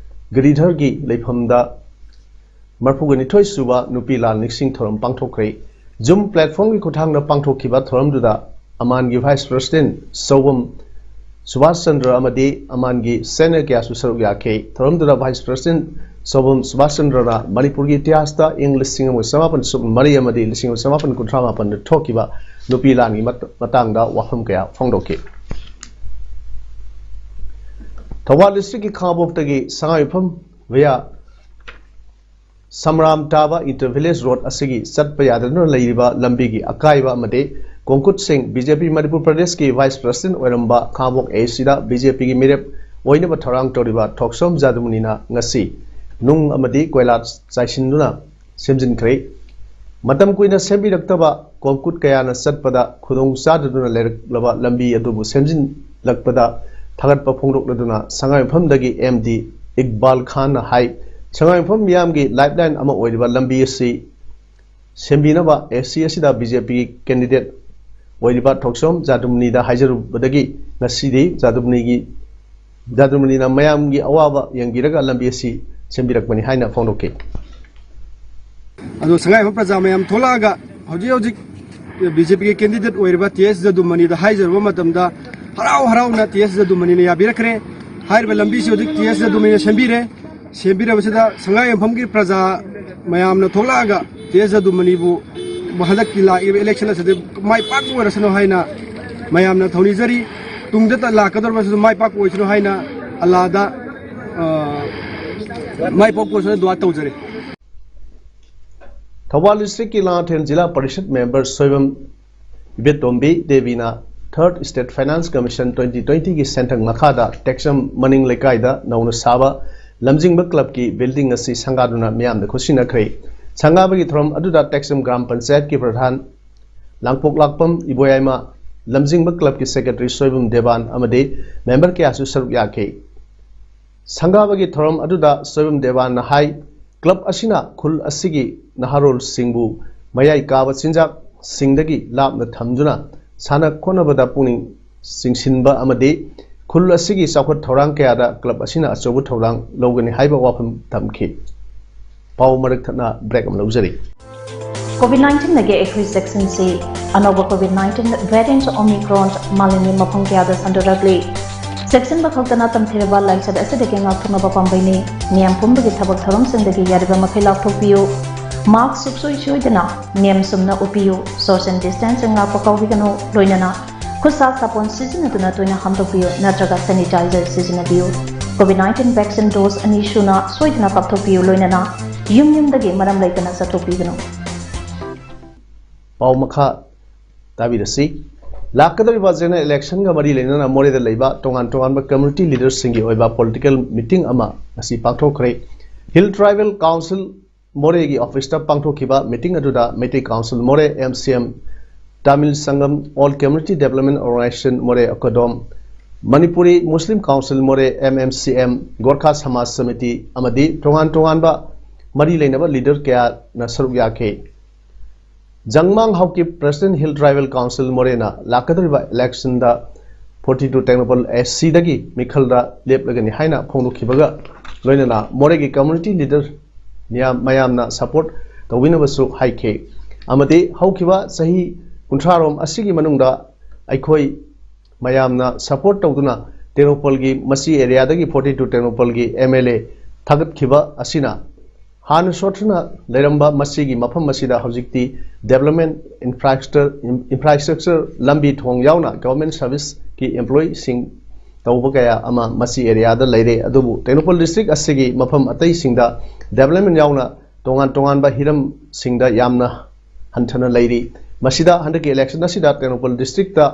ꯒꯤꯔꯤꯙꯔꯒꯤ ꯂꯩꯐꯝꯗ ꯃꯔꯤꯐꯨꯒ ꯅꯤꯊꯣꯏ ꯁꯨꯕ ꯅꯨꯄꯤ ꯂꯥꯟ ꯅꯤꯡꯁꯤꯡ ꯊꯧꯔꯝ ꯄꯥꯡꯊꯣꯛꯈ꯭ꯔꯦ꯫ ꯖꯨꯝ ꯄ꯭ꯂꯦꯠꯐꯣꯝꯒꯤ ꯈꯨꯠꯊꯥꯡꯗ ꯄꯥꯡꯊꯣꯛꯈꯤꯕ ꯊꯧꯔꯝꯗꯨꯗ ꯑꯃꯥꯟꯒꯤ ꯚꯥꯏꯁ ꯄ꯭ꯔꯦꯁꯤꯗꯦꯟꯠ ꯁꯧꯕꯝ ꯁꯨꯕꯥꯁ ꯆꯟꯗ꯭ꯔ ꯑꯃꯗꯤ ꯑꯃꯥꯟꯒꯤ ꯁꯦꯅꯤꯌꯔ ꯀꯌꯥꯁꯨ ꯁꯔꯨꯛ ꯌꯥꯈꯤ꯫ ꯊꯧꯔꯝꯗꯨꯗ ꯚꯥꯏꯁ ꯄ꯭ꯔꯦꯁꯤꯗꯦꯟꯠ ꯁꯧꯕꯝ ꯁꯨꯕꯥꯁ ꯆꯟꯗ꯭ꯔꯅ ꯃꯅꯤꯄꯨꯔꯒꯤ ꯏꯇꯤꯍꯥꯁꯇ ꯏꯪ ꯂꯤꯁꯤꯡ ꯑꯃꯒ ꯆꯃꯥꯄꯟ ꯁꯨꯞ ꯃꯔꯤ ꯑꯃꯗꯤ ꯂꯤꯁꯤꯡ ꯑꯃꯒ ꯆꯃꯥꯄꯟ ꯀꯨꯟꯊ꯭ꯔꯥ ꯃꯥꯄꯟꯗ ꯊꯣꯛꯈꯤꯕ ꯅꯨꯄꯤ ꯂꯥꯟꯒꯤ ꯃꯠ-, ꯃꯇꯥꯡꯗ ꯋꯥꯐꯝ ꯀꯌꯥ ꯐꯣꯡꯗꯣꯛꯈꯤ꯫ ꯊꯧꯕꯥꯜ ꯗꯤꯁꯇ꯭ꯔꯤꯛꯀꯤ ꯈꯥꯉꯕꯣꯛꯇꯒꯤ ꯁꯉꯥꯏꯌꯨꯝꯐꯝ ꯚꯌꯥ ꯁꯝꯔꯥꯝ ꯇꯥꯕ ꯏꯟꯇꯔ ꯚꯤꯂꯦꯖ ꯔꯣꯗ ꯑꯁꯤꯒꯤ ꯆꯠꯄ ꯌꯥꯗꯗꯨꯅ ꯂꯩꯔꯤꯕ ꯂꯝꯕꯤꯒꯤ ꯑꯀꯥꯏꯕ ꯑꯃꯗꯤ ꯀꯣꯡꯀꯨꯠꯁꯤꯡ, ꯕꯤ ꯖꯦ ꯄꯤ ꯃꯅꯤꯄꯨꯔ ꯄ꯭ꯔꯗꯦꯁꯀꯤ ꯚꯥꯏꯁ ꯄ꯭ꯔꯦꯁꯤꯗꯦꯟꯠ ꯑꯣꯏꯔꯝꯕ ꯈꯥꯉꯕꯣꯛ ꯑꯦ ꯁꯤꯗ ꯕꯤ ꯖꯦ ꯄꯤꯒꯤ ꯃꯤꯔꯦꯞ ꯑꯣꯏꯅꯕ ꯊꯧꯔꯥꯡ ꯇꯧꯔꯤꯕ ꯊꯣꯛꯆꯣꯝ ꯖꯥꯗꯨꯃꯅꯤꯅ ꯉꯁꯤ ꯅꯨꯡ ꯑꯃꯗꯤ ꯀꯣꯏꯂꯥ ꯆꯥꯏꯁꯤꯟꯗꯨꯅ ꯁꯦꯝꯖꯤꯟꯈ꯭ꯔꯦ꯫ ꯃꯇꯝ ꯀꯨꯏꯅ ꯁꯦꯝꯕꯤꯔꯛꯇꯕ ꯀꯣꯡꯀꯨꯠ ꯀꯌꯥꯅ ꯆꯠꯄꯗ ꯈꯨꯗꯣꯡ ꯆꯥꯗꯗꯨꯅ ꯂꯩꯔꯛꯂꯕ ꯂꯝꯕꯤ ꯑꯗꯨꯕꯨ ꯁꯦꯝꯖꯤꯟꯂꯛꯄꯗ ꯊꯥꯒꯠꯄ ꯐꯣꯡꯗꯣꯛꯂꯗꯨꯅ ꯁꯉꯥꯏꯌꯨꯝꯐꯝꯗꯒꯤ ꯑꯦꯝ ꯗꯤ ꯏꯛꯕꯥꯜ ꯈꯥꯟꯅ ꯍꯥꯏ, ꯁꯉꯥꯏꯌꯨꯝꯐꯝ ꯃꯤꯌꯥꯝꯒꯤ ꯂꯥꯏꯐꯂꯥꯏꯟ ꯑꯃ ꯑꯣꯏꯔꯤꯕ ꯂꯝꯕꯤ ꯑꯁꯤ ꯁꯦꯝꯕꯤꯅꯕ ꯑꯦ ꯁꯤ ꯑꯁꯤꯗ ꯕꯤ ꯖꯦ ꯄꯤꯒꯤ ꯀꯦꯟꯗꯤꯗꯦꯠ ꯑꯣꯏꯔꯤꯕ ꯊꯣꯛꯆꯣꯝ ꯖꯥꯗꯨꯃꯅꯤꯗ ꯍꯥꯏꯖꯔꯨꯕꯗꯒꯤ ꯉꯁꯤꯗꯤ ꯖꯥꯗꯨꯃꯅꯤꯒꯤ, ꯖꯥꯗꯨꯃꯅꯤꯅ ꯃꯌꯥꯝꯒꯤ ꯑꯋꯥꯕ ꯌꯦꯡꯕꯤꯔꯒ ꯂꯝꯕꯤ ꯑꯁꯤ ꯁꯦꯝꯕꯤꯔꯛꯄꯅꯤ ꯍꯥꯏꯅ ꯐꯣꯡꯗꯣꯛꯈꯤ꯫ ꯑꯗꯣ ꯁꯉꯥꯏꯌꯨꯝꯐꯝ ꯄ꯭ꯔꯖꯥ ꯃꯌꯥꯝ ꯊꯣꯛꯂꯛꯑꯒ ꯍꯧꯖꯤꯛ ꯍꯧꯖꯤꯛ ꯕꯤ ꯖꯦ ꯄꯤꯒꯤ ꯀꯦꯟꯗꯤꯗꯦꯠ ꯑꯣꯏꯔꯤꯕ ꯇꯤ ꯑꯦꯁ ꯖꯥꯗꯨꯃꯅꯤꯗ ꯍꯥꯏꯖꯔꯨꯕ ꯃꯇꯝꯗ ꯍꯔꯥꯎ ꯍꯔꯥꯎꯅ ꯇꯤ ꯑꯦꯁ ꯖꯥꯗꯨꯃꯅꯤꯅ ꯌꯥꯕꯤꯔꯛꯈ꯭ꯔꯦ꯫ ꯍꯥꯏꯔꯤꯕ ꯂꯝꯕꯤꯁꯤ ꯍꯧꯖꯤꯛ ꯇꯤ ꯑꯦꯁ ꯖꯥꯗꯨꯃꯅꯤꯅ ꯁꯦꯝꯕꯤꯔꯦ꯫ ꯁꯦꯝꯕꯤꯔꯕꯁꯤꯗ ꯁꯉꯥꯏꯌꯨꯝꯐꯝꯒꯤ ꯄ꯭ꯔꯖꯥ ꯃꯌꯥꯝꯅ ꯊꯣꯛꯂꯛꯑꯒ ꯇꯤ ꯑꯦꯁ ꯖꯥꯗꯨꯃꯅꯤꯕꯨ ꯍꯟꯗꯛꯀꯤ ꯂꯥꯛꯏꯕ ꯏꯂꯦꯛꯁꯟ ꯑꯁꯤꯗ ꯃꯥꯏ ꯄꯥꯛꯄ ꯑꯣꯏꯔꯁꯅꯨ ꯍꯥꯏꯅ ꯃꯌꯥꯝꯅ ꯊꯧꯅꯤꯖꯔꯤ꯫ ꯇꯨꯡꯗ ꯂꯥꯛꯀꯗꯧꯔꯤꯕꯁꯤꯁꯨ ꯃꯥꯏ ꯄꯥꯛꯄ ꯑꯣꯏꯁꯅꯨ ꯍꯥꯏꯅ ꯑꯜꯂꯥꯗ, ꯑ, ꯃꯥꯏ ꯄꯥꯛꯄ ꯑꯣꯏꯁꯅꯨ ꯗꯨꯋꯥ ꯇꯧꯖꯔꯤ꯫ ꯊꯧꯕꯥꯜ ꯗꯤꯁꯇ꯭ꯔꯤꯛꯀꯤ ꯂꯥꯡꯊꯦꯟ ꯖꯤꯂꯥ ꯄꯔꯤꯁꯠ ꯃꯦꯝꯕꯔ ꯁꯣꯏꯕꯝ ꯏꯕꯦꯇꯣꯝꯕꯤ ꯗꯦꯕꯤꯅ Third State Finance Commission twenty twenty ꯒꯤ ꯁꯦꯟꯊꯪ ꯃꯈꯥꯗ ꯇꯦꯛꯆꯝ ꯃꯅꯤꯡ ꯂꯩꯀꯥꯏꯗ ꯅꯧꯅ ꯁꯥꯕ ꯂꯝꯖꯤꯡꯕ ꯀ꯭ꯂꯕꯀꯤ ꯕꯤꯜꯗꯤꯡ ꯑꯁꯤ ꯁꯪꯒꯥꯗꯨꯅ ꯃꯤꯌꯥꯝꯗ ꯈꯨꯠꯁꯤꯟꯅꯈ꯭ꯔꯦ꯫ ꯁꯪꯒꯥꯕꯒꯤ ꯊꯧꯔꯝ ꯑꯗꯨꯗ ꯇꯦꯛꯆꯝ ꯒ꯭ꯔꯥꯝ ꯄꯟꯆꯥꯌꯠꯀꯤ ꯄ꯭ꯔꯙꯥꯟ ꯂꯥꯡꯄꯣꯛꯂꯥꯛꯄꯝ ꯏꯕꯣꯌꯥꯏꯃ, ꯂꯝꯖꯤꯡꯕ ꯀ꯭ꯂꯕꯀꯤ ꯁꯦꯀ꯭ꯔꯦꯇꯔꯤ ꯁꯣꯏꯕꯝ ꯗꯦꯕꯥꯟ ꯑꯃꯗꯤ ꯃꯦꯝꯕꯔ ꯀꯌꯥꯁꯨ ꯁꯔꯨꯛ ꯌꯥꯈꯤ꯫ ꯁꯪꯒꯥꯕꯒꯤ ꯊꯧꯔꯝ ꯑꯗꯨꯗ ꯁꯣꯏꯕꯝ ꯗꯦꯕꯥꯟꯅ ꯍꯥꯏ, ꯀ꯭ꯂꯕ ꯑꯁꯤꯅ ꯈꯨꯜ ꯑꯁꯤꯒꯤ ꯅꯍꯥꯔꯣꯜꯁꯤꯡꯕꯨ ꯃꯌꯥꯏ ꯀꯥꯕ ꯆꯤꯟꯖꯥꯛꯁꯤꯡꯗꯒꯤ ꯂꯥꯞꯅ ꯊꯝꯗꯨꯅ ꯁꯥꯟꯅ ꯈꯣꯠꯅꯕꯗ ꯄꯨꯛꯅꯤꯡ ꯆꯤꯡꯁꯤꯟꯕ ꯑꯃꯗꯤ ꯈꯨꯜ ꯑꯁꯤꯒꯤ ꯆꯥꯎꯈꯠ ꯊꯧꯔꯥꯡ ꯀꯌꯥꯗ ꯀ꯭ꯂꯕ ꯑꯁꯤꯅ ꯑꯆꯧꯕ ꯊꯧꯗꯥꯡ ꯂꯧꯒꯅꯤ ꯍꯥꯏꯕ ꯋꯥꯐꯝ ꯊꯝꯈꯤ꯫ ꯄꯥꯎ ꯃꯔꯛ ꯊꯠꯅ ꯕ꯭ꯔꯦꯛ ꯑꯃ ꯂꯧꯖꯔꯤ꯫ ꯀꯣꯚꯤꯗ ꯅꯥꯏꯟꯇꯤꯟꯗꯒꯤ ꯑꯩꯈꯣꯏ ꯆꯦꯛꯁꯤꯟꯁꯤ꯫ ꯑꯅꯧꯕ ꯀꯣꯚꯤꯗ ꯅꯥꯏꯟꯇꯤꯟ ꯚꯦꯔꯤꯌꯦꯟꯠ ꯑꯣꯃꯤꯀ꯭ꯔꯣꯟ ꯃꯥꯂꯦꯝꯒꯤ ꯃꯐꯝ ꯀꯌꯥꯗ ꯁꯟꯗꯣꯔꯛꯂꯤ꯫ ꯆꯦꯛꯁꯤꯟꯕ ꯈꯛꯇꯅ ꯇꯝꯊꯤꯔꯕ ꯂꯥꯏꯆꯠ ꯑꯁꯤꯗꯒꯤ ꯉꯥꯛꯊꯣꯛꯅꯕ ꯄꯥꯝꯕꯩꯅꯤ꯫ ꯃꯤꯌꯥꯝ ꯄꯨꯝꯕꯒꯤ ꯊꯕꯛ ꯊꯧꯔꯝꯁꯤꯡꯗꯒꯤ ꯌꯥꯔꯤꯕ ꯃꯈꯩ ꯂꯥꯞꯊꯣꯛꯄꯤꯌꯨ꯫ ꯃꯥꯁ꯭ꯛ ꯁꯨꯛꯁꯣꯏ ꯁꯣꯏꯗꯅ ꯅꯤꯌꯝ ꯆꯨꯝꯅ ꯎꯞꯄꯤꯌꯨ꯫ Social distancing ꯉꯥꯛꯄ ꯀꯥꯎꯕꯤꯒꯅꯨ꯫ ꯂꯣꯏꯅꯅ ꯈꯨꯠꯁꯥ ꯁꯥꯄꯣꯟ ꯁꯤꯖꯤꯟꯅꯗꯨꯅ ꯇꯣꯏꯅ ꯍꯥꯝꯗꯣꯛꯄꯤꯌꯨ ꯅꯠꯇ꯭ꯔꯒ ꯁꯦꯅꯤꯇꯥꯏꯖꯔ ꯁꯤꯖꯤꯟꯅꯕꯤꯌꯨ꯫ ꯀꯣꯚꯤꯗ ꯅꯥꯏꯟꯇꯤꯟ ꯚꯦꯛꯁꯤꯟ ꯗꯣꯁ ꯑꯅꯤ ꯁꯨꯅ ꯁꯣꯏꯗꯅ ꯀꯥꯞꯊꯣꯛꯄꯤꯌꯨ꯫ ꯂꯣꯏꯅꯅ ꯌꯨꯝ ꯌꯨꯝꯗꯒꯤ ꯃꯔꯝ ꯂꯩꯇꯅ ꯆꯠꯊꯣꯛꯄꯤꯒꯅꯨ꯫ ꯄꯥꯎ ꯃꯈꯥ ꯇꯥꯕꯤꯔꯁꯤ꯫ ꯂꯥꯛꯀꯗꯧꯔꯤꯕ ꯖꯦꯅꯔꯦꯜ ꯏꯂꯦꯛꯁꯟꯒ ꯃꯔꯤ ꯂꯩꯅꯅ ꯃꯣꯔꯦꯗ ꯂꯩꯕ ꯇꯣꯉꯥꯟ ꯇꯣꯉꯥꯟꯕ ꯀꯝꯃ꯭ꯌꯨꯅꯤꯇꯤ ꯂꯤꯗꯔꯁꯤꯡꯒꯤ ꯑꯣꯏꯕ ꯄꯣꯂꯤꯇꯤꯀꯦꯜ ꯃꯤꯇꯤꯡ ꯑꯃ ꯉꯁꯤ ꯄꯥꯡꯊꯣꯛꯈ꯭ꯔꯦ꯫ ꯍꯤꯜ ꯇ꯭ꯔꯥꯏꯕꯦꯜ ꯀꯥꯎꯟꯁꯤꯜ ꯃꯣꯔꯦꯒꯤ ꯑꯣꯐꯤꯁꯇ ꯄꯥꯡꯊꯣꯛꯈꯤꯕ ꯃꯤꯇꯤꯡ ꯑꯗꯨꯗ Meitei council Moreh, M C M, Tamil Sangam, all community development organization Moreh ꯑꯀꯣꯗꯣꯝ, Manipuri Muslim council Moreh, M M C M, Gorkha Samaj Samiti ꯑꯃꯗꯤ ꯇꯣꯉꯥꯟ ꯇꯣꯉꯥꯟꯕ ꯃꯔꯤ ꯂꯩꯅꯕ ꯂꯤꯗꯔ ꯀꯌꯥꯅ ꯁꯔꯨꯛ ꯌꯥꯈꯤ꯫ ꯖꯪꯃꯥꯡ Haokip, president, hill tribal council ꯃꯣꯔꯦꯅ ꯂꯥꯛꯀꯗꯧꯔꯤꯕ ꯏꯂꯦꯛꯁꯟꯗ ꯐꯣꯔꯇꯤ ꯇꯨ ꯇꯦꯡꯅꯧꯄꯜ ꯑꯦꯁ ꯁꯤꯗꯒꯤ ꯃꯤꯈꯜꯗ ꯂꯦꯞꯂꯒꯅꯤ ꯍꯥꯏꯅ ꯐꯣꯡꯗꯣꯛꯈꯤꯕꯒ ꯂꯣꯏꯅꯅ ꯃꯣꯔꯦꯒꯤ ꯀꯝꯃ꯭ꯌꯨꯅꯤꯇꯤ ꯂꯤꯗꯔ ꯃꯤꯌꯥꯝ, ꯃꯌꯥꯝꯅ ꯁꯄꯣꯔꯠ ꯇꯧꯕꯤꯅꯕꯁꯨ ꯍꯥꯏꯈꯤ꯫ ꯑꯃꯗꯤ ꯍꯧꯈꯤꯕ ꯆꯍꯤ ꯀꯨꯟꯊ꯭ꯔꯥꯔꯣꯝ ꯑꯁꯤꯒꯤ ꯃꯅꯨꯡꯗ ꯑꯩꯈꯣꯏ ꯃꯌꯥꯝꯅ ꯁꯄꯣꯔꯠ ꯇꯧꯗꯨꯅ ꯇꯦꯡꯅꯧꯄꯜꯒꯤ ꯃꯁꯤ ꯑꯦꯔꯤꯌꯥꯗꯒꯤ ꯐꯣꯔꯇꯤ ꯇꯨ ꯇꯦꯡꯅꯧꯄꯜꯒꯤ ꯑꯦꯝ ꯑꯦꯜ ꯑꯦ ꯊꯥꯒꯠꯈꯤꯕ ꯑꯁꯤꯅ ꯍꯥꯟꯅ ꯁꯣꯠꯊꯅ ꯂꯩꯔꯝꯕ ꯃꯁꯤꯒꯤ ꯃꯐꯝ ꯑꯁꯤꯗ ꯍꯧꯖꯤꯛꯇꯤ ꯗꯦꯕꯂꯞꯃꯦꯟ ꯏꯟꯐ꯭ꯔꯥꯁ꯭ꯇ꯭ꯔꯛꯆꯔ, ꯏꯟꯐ꯭ꯔꯥꯁ꯭ꯇ꯭ꯔꯛꯆꯔ ꯂꯝꯕꯤ ꯊꯣꯡ ꯌꯥꯎꯅ ꯒꯚꯔꯟꯃꯦꯟꯠ ꯁꯔꯚꯤꯁꯀꯤ ꯑꯦꯝꯄ꯭ꯂꯣꯌꯤꯁꯤꯡ ꯇꯧꯕ ꯀꯌꯥ ꯑꯃ ꯃꯁꯤ ꯑꯦꯔꯤꯌꯥꯗ ꯂꯩꯔꯦ꯫ ꯑꯗꯨꯕꯨ ꯇꯦꯡꯅꯧꯄꯜ ꯗꯤꯁꯇ꯭ꯔꯤꯛ ꯑꯁꯤꯒꯤ ꯃꯐꯝ ꯑꯇꯩꯁꯤꯡꯗ ꯗꯦꯕꯂꯞꯃꯦꯟ ꯌꯥꯎꯅ ꯇꯣꯉꯥꯟ ꯇꯣꯉꯥꯟꯕ ꯍꯤꯔꯝꯁꯤꯡꯗ ꯌꯥꯝꯅ ꯍꯟꯊꯅ ꯂꯩꯔꯤ꯫ ꯃꯁꯤꯗ ꯍꯟꯗꯛꯀꯤ election ꯑꯁꯤꯗ ꯇꯦꯡꯅꯧꯄꯜ district ꯇ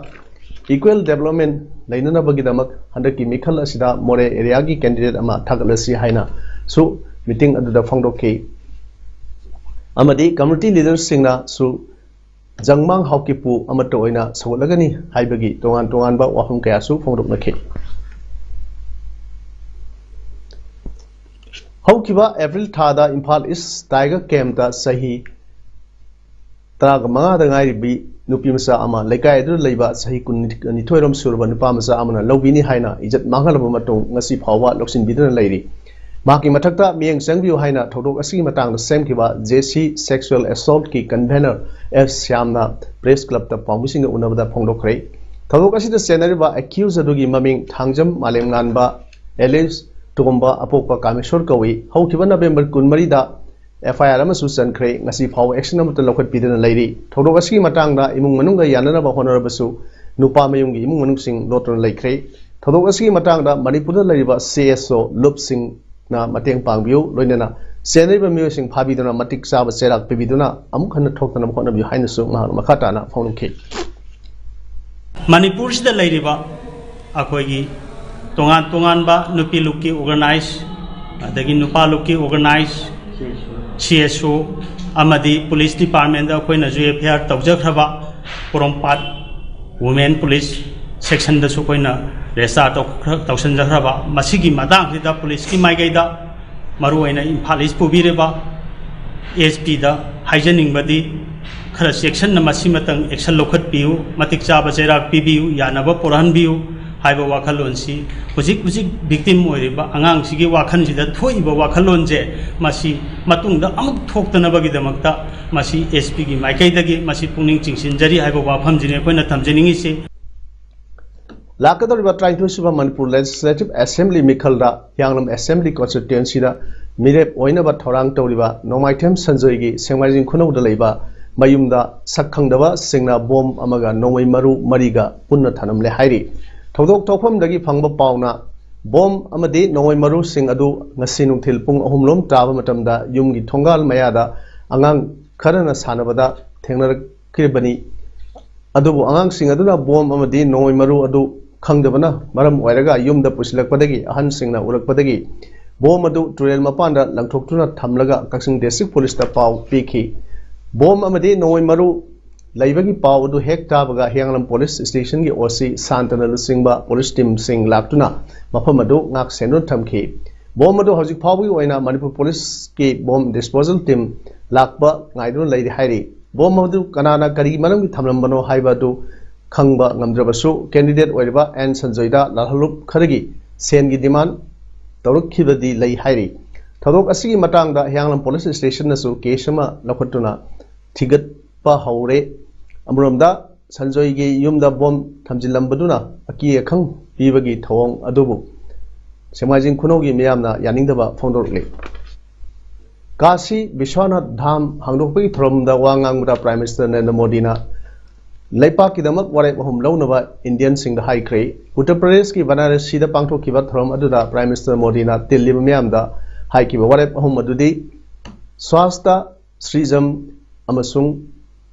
equal development ꯂꯩꯅꯅꯕꯒꯤꯗꯃꯛ ꯍꯟꯗꯛꯀꯤ ꯃꯤꯈꯜ ꯑꯁꯤꯗ ꯃꯣꯔꯦ area ꯒꯤ candidate ꯑꯃ ꯊꯥꯒꯠꯂꯁꯤ ꯍꯥꯏꯅꯁꯨ meeting ꯑꯗꯨꯗ ꯐꯣꯡꯗꯣꯛꯈꯤ꯫ ꯑꯃꯗꯤ community leader ꯁꯤꯡꯅꯁꯨ ꯖꯪꯃꯥꯡ ꯍꯥꯎꯀꯤꯞꯄꯨ ꯑꯃꯠꯇ ꯑꯣꯏꯅ ꯁꯧꯒꯠꯂꯒꯅꯤ ꯍꯥꯏꯕꯒꯤ ꯇꯣꯉꯥꯟ ꯇꯣꯉꯥꯟꯕ ꯋꯥꯐꯝ ꯀꯌꯥꯁꯨ ꯐꯣꯡꯗꯣꯛꯅꯈꯤ꯫ ꯍꯧꯈꯤꯕ April ꯊꯥꯗ ꯏꯝꯐꯥꯜ East Tiger Camp ꯇ ꯆꯍꯤ ꯇꯔꯥꯒ ꯃꯉꯥꯗ ꯉꯥꯏꯔꯤꯕꯤ ꯅꯨꯄꯤ ꯃꯆꯥ ꯑꯃ ꯂꯩꯀꯥꯏ ꯑꯗꯨꯗ ꯂꯩꯕ ꯆꯍꯤ ꯀꯨꯟꯅꯤꯊꯣꯏꯔꯣꯝ ꯁꯨꯔꯕ ꯅꯨꯄꯥ ꯃꯆꯥ ꯑꯃꯅ ꯂꯧꯕꯤꯅꯤ ꯍꯥꯏꯅ ꯏꯖꯠ ꯃꯥꯡꯍꯜꯂꯕ ꯃꯇꯨꯡ ꯉꯁꯤ ꯐꯥꯎꯕ ꯂꯧꯁꯤꯟꯕꯤꯗꯨꯅ ꯂꯩꯔꯤ꯫ ꯃꯍꯥꯛꯀꯤ ꯃꯊꯛꯇ ꯃꯤꯠꯌꯦꯡ ꯆꯪꯕꯤꯌꯨ ꯍꯥꯏꯅ ꯊꯧꯗꯣꯛ ꯑꯁꯤꯒꯤ ꯃꯇꯥꯡꯗ ꯁꯦꯝꯈꯤꯕ J C Sexual Assault ꯀꯤ convener S ꯁ꯭ꯌꯥꯝꯅ press club ꯇ ꯄꯥꯎꯃꯤꯁꯤꯡꯒ ꯎꯅꯕꯗ ꯐꯣꯡꯗꯣꯛꯈ꯭ꯔꯦ꯫ ꯊꯧꯗꯣꯛ ꯑꯁꯤꯗ ꯆꯦꯟꯅꯔꯤꯕ accused ꯑꯗꯨꯒꯤ ꯃꯃꯤꯡ ꯊꯥꯡꯖꯝ ꯃꯥꯂꯦꯝꯉꯥꯟꯕ alias ꯇꯣꯝꯕ ꯑꯄꯣꯛꯄ ꯀꯥꯃꯦꯁꯣꯔ ꯀꯧꯏ꯫ ꯍꯧꯈꯤꯕ November ꯀꯨꯟꯃꯔꯤꯗ F I R ꯑꯃꯁꯨ ꯆꯟꯈ꯭ꯔꯦ꯫ ꯉꯁꯤ ꯐꯥꯎꯕ action ꯑꯃꯠꯇ ꯂꯧꯈꯠꯄꯤꯗꯅ ꯂꯩꯔꯤ꯫ ꯊꯧꯗꯣꯛ ꯑꯁꯤꯒꯤ ꯃꯇꯥꯡꯗ ꯏꯃꯨꯡ ꯃꯅꯨꯡꯒ ꯌꯥꯅꯅꯕ ꯍꯣꯠꯅꯔꯕꯁꯨ ꯅꯨꯄꯥ ꯃꯌꯨꯝꯒꯤ ꯏꯃꯨꯡ ꯃꯅꯨꯡꯁꯤꯡ ꯂꯣꯠꯇꯨꯅ ꯂꯩꯈ꯭ꯔꯦ꯫ ꯊꯧꯗꯣꯛ ꯑꯁꯤꯒꯤ ꯃꯇꯥꯡꯗ ꯃꯅꯤꯄꯨꯔꯗ ꯂꯩꯔꯤꯕ C S O ꯂꯨꯞꯁꯤꯡꯅ ꯃꯇꯦꯡ ꯄꯥꯡꯕꯤꯌꯨ, ꯂꯣꯏꯅꯅ ꯆꯦꯟꯅꯔꯤꯕ ꯃꯤꯑꯣꯏꯁꯤꯡ ꯐꯥꯕꯤꯗꯨꯅ ꯃꯇꯤꯛ ꯆꯥꯕ ꯆꯩꯔꯥꯛ ꯄꯤꯕꯤꯗꯨꯅ ꯑꯃꯨꯛ ꯍꯟꯅ ꯊꯣꯛꯇꯅꯕ ꯍꯣꯠꯅꯕꯤꯌꯨ ꯍꯥꯏꯅꯁꯨ ꯃꯍꯥꯛꯅ ꯃꯈꯥ ꯇꯥꯅ ꯐꯣꯡꯗꯣꯛꯈꯤ꯫ ꯃꯅꯤꯄꯨꯔꯁꯤꯗ ꯂꯩꯔꯤꯕ ꯑꯩꯈꯣꯏꯒꯤ ꯇꯣꯉꯥꯟ ꯇꯣꯉꯥꯟꯕ ꯅꯨꯄꯤ ꯂꯨꯞꯀꯤ organize, ꯑꯗꯒꯤ ꯅꯨꯄꯥ ꯂꯨꯞꯀꯤ organize, C S O ꯑꯃꯗꯤ police department ꯗ ꯑꯩꯈꯣꯏꯅꯁꯨ F I R ꯇꯧꯖꯈ꯭ꯔꯕ Porompat women police section ꯗꯁꯨ ꯑꯩꯈꯣꯏꯅ register ꯇꯧꯈ꯭ꯔ-, ꯇꯧꯁꯤꯟꯖꯈ꯭ꯔꯕ꯫ ꯃꯁꯤꯒꯤ ꯃꯇꯥꯡꯁꯤꯗ police ꯀꯤ ꯃꯥꯏꯀꯩꯗ ꯃꯔꯨꯑꯣꯏꯅ ꯏꯝꯐꯥꯜ East ꯄꯨꯕꯤꯔꯤꯕ S P ꯗ ꯍꯥꯏꯖꯅꯤꯡꯕꯗꯤ, ꯈꯔ ꯆꯦꯛꯁꯤꯟꯅ ꯃꯁꯤꯃꯇꯪ action ꯂꯧꯈꯠꯄꯤꯌꯨ, ꯃꯇꯤꯛ ꯆꯥꯕ ꯆꯩꯔꯥꯛ ꯄꯤꯕꯤꯌꯨ, ꯌꯥꯅꯕ ꯄꯨꯔꯛꯍꯟꯕꯤꯌꯨ ꯍꯥꯏꯕ ꯋꯥꯈꯜꯂꯣꯟꯁꯤ ꯍꯧꯖꯤꯛ ꯍꯧꯖꯤꯛ victim ꯑꯣꯏꯔꯤꯕ ꯑꯉꯥꯡꯁꯤꯒꯤ ꯋꯥꯈꯜꯁꯤꯗ ꯊꯣꯛꯏꯕ ꯋꯥꯈꯜꯂꯣꯟꯁꯦ, ꯃꯁꯤ ꯃꯇꯨꯡꯗ ꯑꯃꯨꯛ ꯊꯣꯛꯇꯅꯕꯒꯤꯗꯃꯛꯇ ꯃꯁꯤ S P ꯒꯤ ꯃꯥꯏꯀꯩꯗꯒꯤ ꯃꯁꯤ ꯄꯨꯛꯅꯤꯡ ꯆꯤꯡꯁꯤꯟꯖꯔꯤ ꯍꯥꯏꯕ ꯋꯥꯐꯝꯁꯤꯅꯤ ꯑꯩꯈꯣꯏꯅ ꯊꯝꯖꯅꯤꯡꯉꯤꯁꯤ꯫ ꯂꯥꯛꯀꯗꯧꯔꯤꯕ ꯇꯔꯥꯅꯤꯊꯣꯏ ꯁꯨꯕ Manipur Legislative Assembly ꯃꯤꯈꯜꯗ ꯍꯤꯌꯥꯡꯂꯝ Assembly Constituency ꯗ ꯃꯤꯔꯦꯞ ꯑꯣꯏꯅꯕ ꯊꯧꯔꯥꯡ ꯇꯧꯔꯤꯕ ꯅꯣꯡꯃꯥꯏꯊꯦꯝ ꯁꯟꯖꯣꯏꯒꯤ ꯁꯦꯡꯃꯥꯏꯖꯤꯡ ꯈꯨꯅꯧꯗ ꯂꯩꯕ ꯃꯌꯨꯝꯗ ꯁꯛ ꯈꯪꯗꯕꯁꯤꯡꯅ bomb ꯑꯃꯒ ꯅꯣꯡꯃꯩ ꯃꯔꯨ ꯃꯔꯤꯒ ꯄꯨꯟꯅ ꯊꯅꯝꯂꯦ ꯍꯥꯏꯔꯤ꯫ ꯊꯧꯗꯣꯛ ꯊꯣꯛꯐꯝꯗꯒꯤ ꯐꯪꯕ ꯄꯥꯎꯅ ꯕꯣꯝ ꯑꯃꯗꯤ ꯅꯣꯡꯃꯩ ꯃꯔꯨꯁꯤꯡ ꯑꯗꯨ ꯉꯁꯤ ꯅꯨꯡꯊꯤꯜ ꯄꯨꯡ ꯑꯍꯨꯝ ꯂꯣꯝ ꯇꯥꯕ ꯃꯇꯝꯗ ꯌꯨꯝꯒꯤ ꯊꯣꯡꯒꯥꯜ ꯃꯌꯥꯗ ꯑꯉꯥꯡ ꯈꯔꯅ ꯁꯥꯟꯅꯕꯗ ꯊꯦꯡꯅꯔꯛꯈꯤꯕꯅꯤ꯫ ꯑꯗꯨꯕꯨ ꯑꯉꯥꯡꯁꯤꯡ ꯑꯗꯨꯅ ꯕꯣꯝ ꯑꯃꯗꯤ ꯅꯣꯡꯃꯩ ꯃꯔꯨ ꯑꯗꯨ ꯈꯪꯗꯕꯅ ꯃꯔꯝ ꯑꯣꯏꯔꯒ ꯌꯨꯝꯗ ꯄꯨꯁꯤꯜꯂꯛꯄꯗꯒꯤ ꯑꯍꯟꯁꯤꯡꯅ ꯎꯔꯛꯄꯗꯒꯤ ꯕꯣꯝ ꯑꯗꯨ ꯇꯨꯔꯦꯜ ꯃꯄꯥꯟꯗ ꯂꯪꯊꯣꯛꯇꯨꯅ ꯊꯝꯂꯒ ꯀꯛꯆꯤꯡ ꯗꯤꯁꯇ꯭ꯔꯤꯛ ꯄꯨꯂꯤꯁꯇ ꯄꯥꯎ ꯄꯤꯈꯤ꯫ ꯕꯣꯝ ꯑꯃꯗꯤ ꯅꯣꯡꯃꯩ ꯃꯔꯨ ꯂꯩꯕꯒꯤ ꯄꯥꯎ ꯑꯗꯨ ꯍꯦꯛ ꯇꯥꯕꯒ ꯍꯤꯌꯥꯡꯂꯝ ꯄꯨꯂꯤꯁ ꯁ꯭ꯇꯦꯁꯟꯒꯤ ꯑꯣ ꯁꯤ ꯁꯥꯟꯇꯅ ꯂꯨꯆꯤꯡꯕ ꯄꯨꯂꯤꯁ ꯇꯤꯝꯁꯤꯡ ꯂꯥꯛꯇꯨꯅ ꯃꯐꯝ ꯑꯗꯨ ꯉꯥꯛ ꯁꯦꯟꯗꯨꯅ ꯊꯝꯈꯤ꯫ ꯕꯣꯝ ꯑꯗꯨ ꯍꯧꯖꯤꯛ ꯐꯥꯎꯕꯒꯤ ꯑꯣꯏꯅ ꯃꯅꯤꯄꯨꯔ ꯄꯨꯂꯤꯁꯀꯤ ꯕꯣꯝ ꯗꯤꯁꯄꯣꯖꯦꯜ ꯇꯤꯝ ꯂꯥꯛꯄ ꯉꯥꯏꯗꯨꯅ ꯂꯩꯔꯤ ꯍꯥꯏꯔꯤ꯫ ꯕꯣꯝ ꯑꯗꯨ ꯀꯅꯥꯅ ꯀꯔꯤ ꯃꯔꯝꯒꯤ ꯊꯝꯂꯝꯕꯅꯣ ꯍꯥꯏꯕ ꯑꯗꯨ ꯈꯪꯕ ꯉꯝꯗ꯭ꯔꯕꯁꯨ, ꯀꯦꯟꯗꯤꯗꯦꯠ ꯑꯣꯏꯔꯤꯕ ꯑꯦꯟ ꯁꯟꯖꯣꯏꯗ ꯂꯥꯜꯍꯜꯂꯨꯞ ꯈꯔꯒꯤ ꯁꯦꯟꯒꯤ ꯗꯤꯃꯥꯟ ꯇꯧꯔꯛꯈꯤꯕꯗꯤ ꯂꯩ ꯍꯥꯏꯔꯤ꯫ ꯊꯧꯗꯣꯛ ꯑꯁꯤꯒꯤ ꯃꯇꯥꯡꯗ ꯍꯤꯌꯥꯡꯂꯝ ꯄꯨꯂꯤꯁ ꯁ꯭ꯇꯦꯁꯟꯅꯁꯨ ꯀꯦꯁ ꯑꯃ ꯂꯧꯈꯠꯇꯨꯅ ꯊꯤꯒꯠꯄ ꯍꯧꯔꯦ꯫ ꯑꯃꯔꯣꯝꯗ, ꯁꯟꯖꯣꯏꯒꯤ ꯌꯨꯝꯗ ꯕꯣꯝ ꯊꯝꯖꯤꯜꯂꯝꯕꯗꯨꯅ ꯑꯀꯤ ꯑꯈꯪ ꯄꯤꯕꯒꯤ ꯊꯧꯑꯣꯡ ꯑꯗꯨꯕꯨ ꯁꯦꯛꯃꯥꯏꯖꯤꯡ ꯈꯨꯅꯧꯒꯤ ꯃꯤꯌꯥꯝꯅ ꯌꯥꯅꯤꯡꯗꯕ ꯐꯣꯡꯗꯣꯔꯛꯂꯤ꯫ ꯀꯥꯁꯤ ꯕꯤꯁ꯭ꯋꯥꯅꯥꯊ ꯙꯥꯝ ꯍꯥꯡꯗꯣꯛꯄꯒꯤ ꯊꯧꯔꯝꯗ ꯋꯥ ꯉꯥꯡꯕꯗ ꯄ꯭ꯔꯥꯏꯝ ꯃꯤꯅꯤꯁꯇꯔ ꯅꯔꯦꯟꯗ꯭ꯔ ꯃꯣꯗꯤꯅ ꯂꯩꯄꯥꯛꯀꯤꯗꯃꯛ ꯋꯥꯔꯦꯞ ꯑꯍꯨꯝ ꯂꯧꯅꯕ ꯏꯟꯗꯤꯌꯟꯁꯤꯡꯗ ꯍꯥꯏꯈ꯭ꯔꯦ꯫ ꯎꯠꯇꯔ ꯄ꯭ꯔꯗꯦꯁꯀꯤ ꯕꯅꯥꯔꯁꯤꯗ ꯄꯥꯡꯊꯣꯛꯈꯤꯕ ꯊꯧꯔꯝ ꯑꯗꯨꯗ ꯄ꯭ꯔꯥꯏꯝ ꯃꯤꯅꯤꯁꯇꯔ ꯃꯣꯗꯤꯅ ꯇꯤꯜꯂꯤꯕ ꯃꯤꯌꯥꯝꯗ ꯍꯥꯏꯈꯤꯕ ꯋꯥꯔꯦꯞ ꯑꯍꯨꯝ ꯑꯗꯨꯗꯤ ꯁ꯭ꯋꯥꯁꯇ, ꯁ꯭ꯔꯤꯖꯝ ꯑꯃꯁꯨꯡ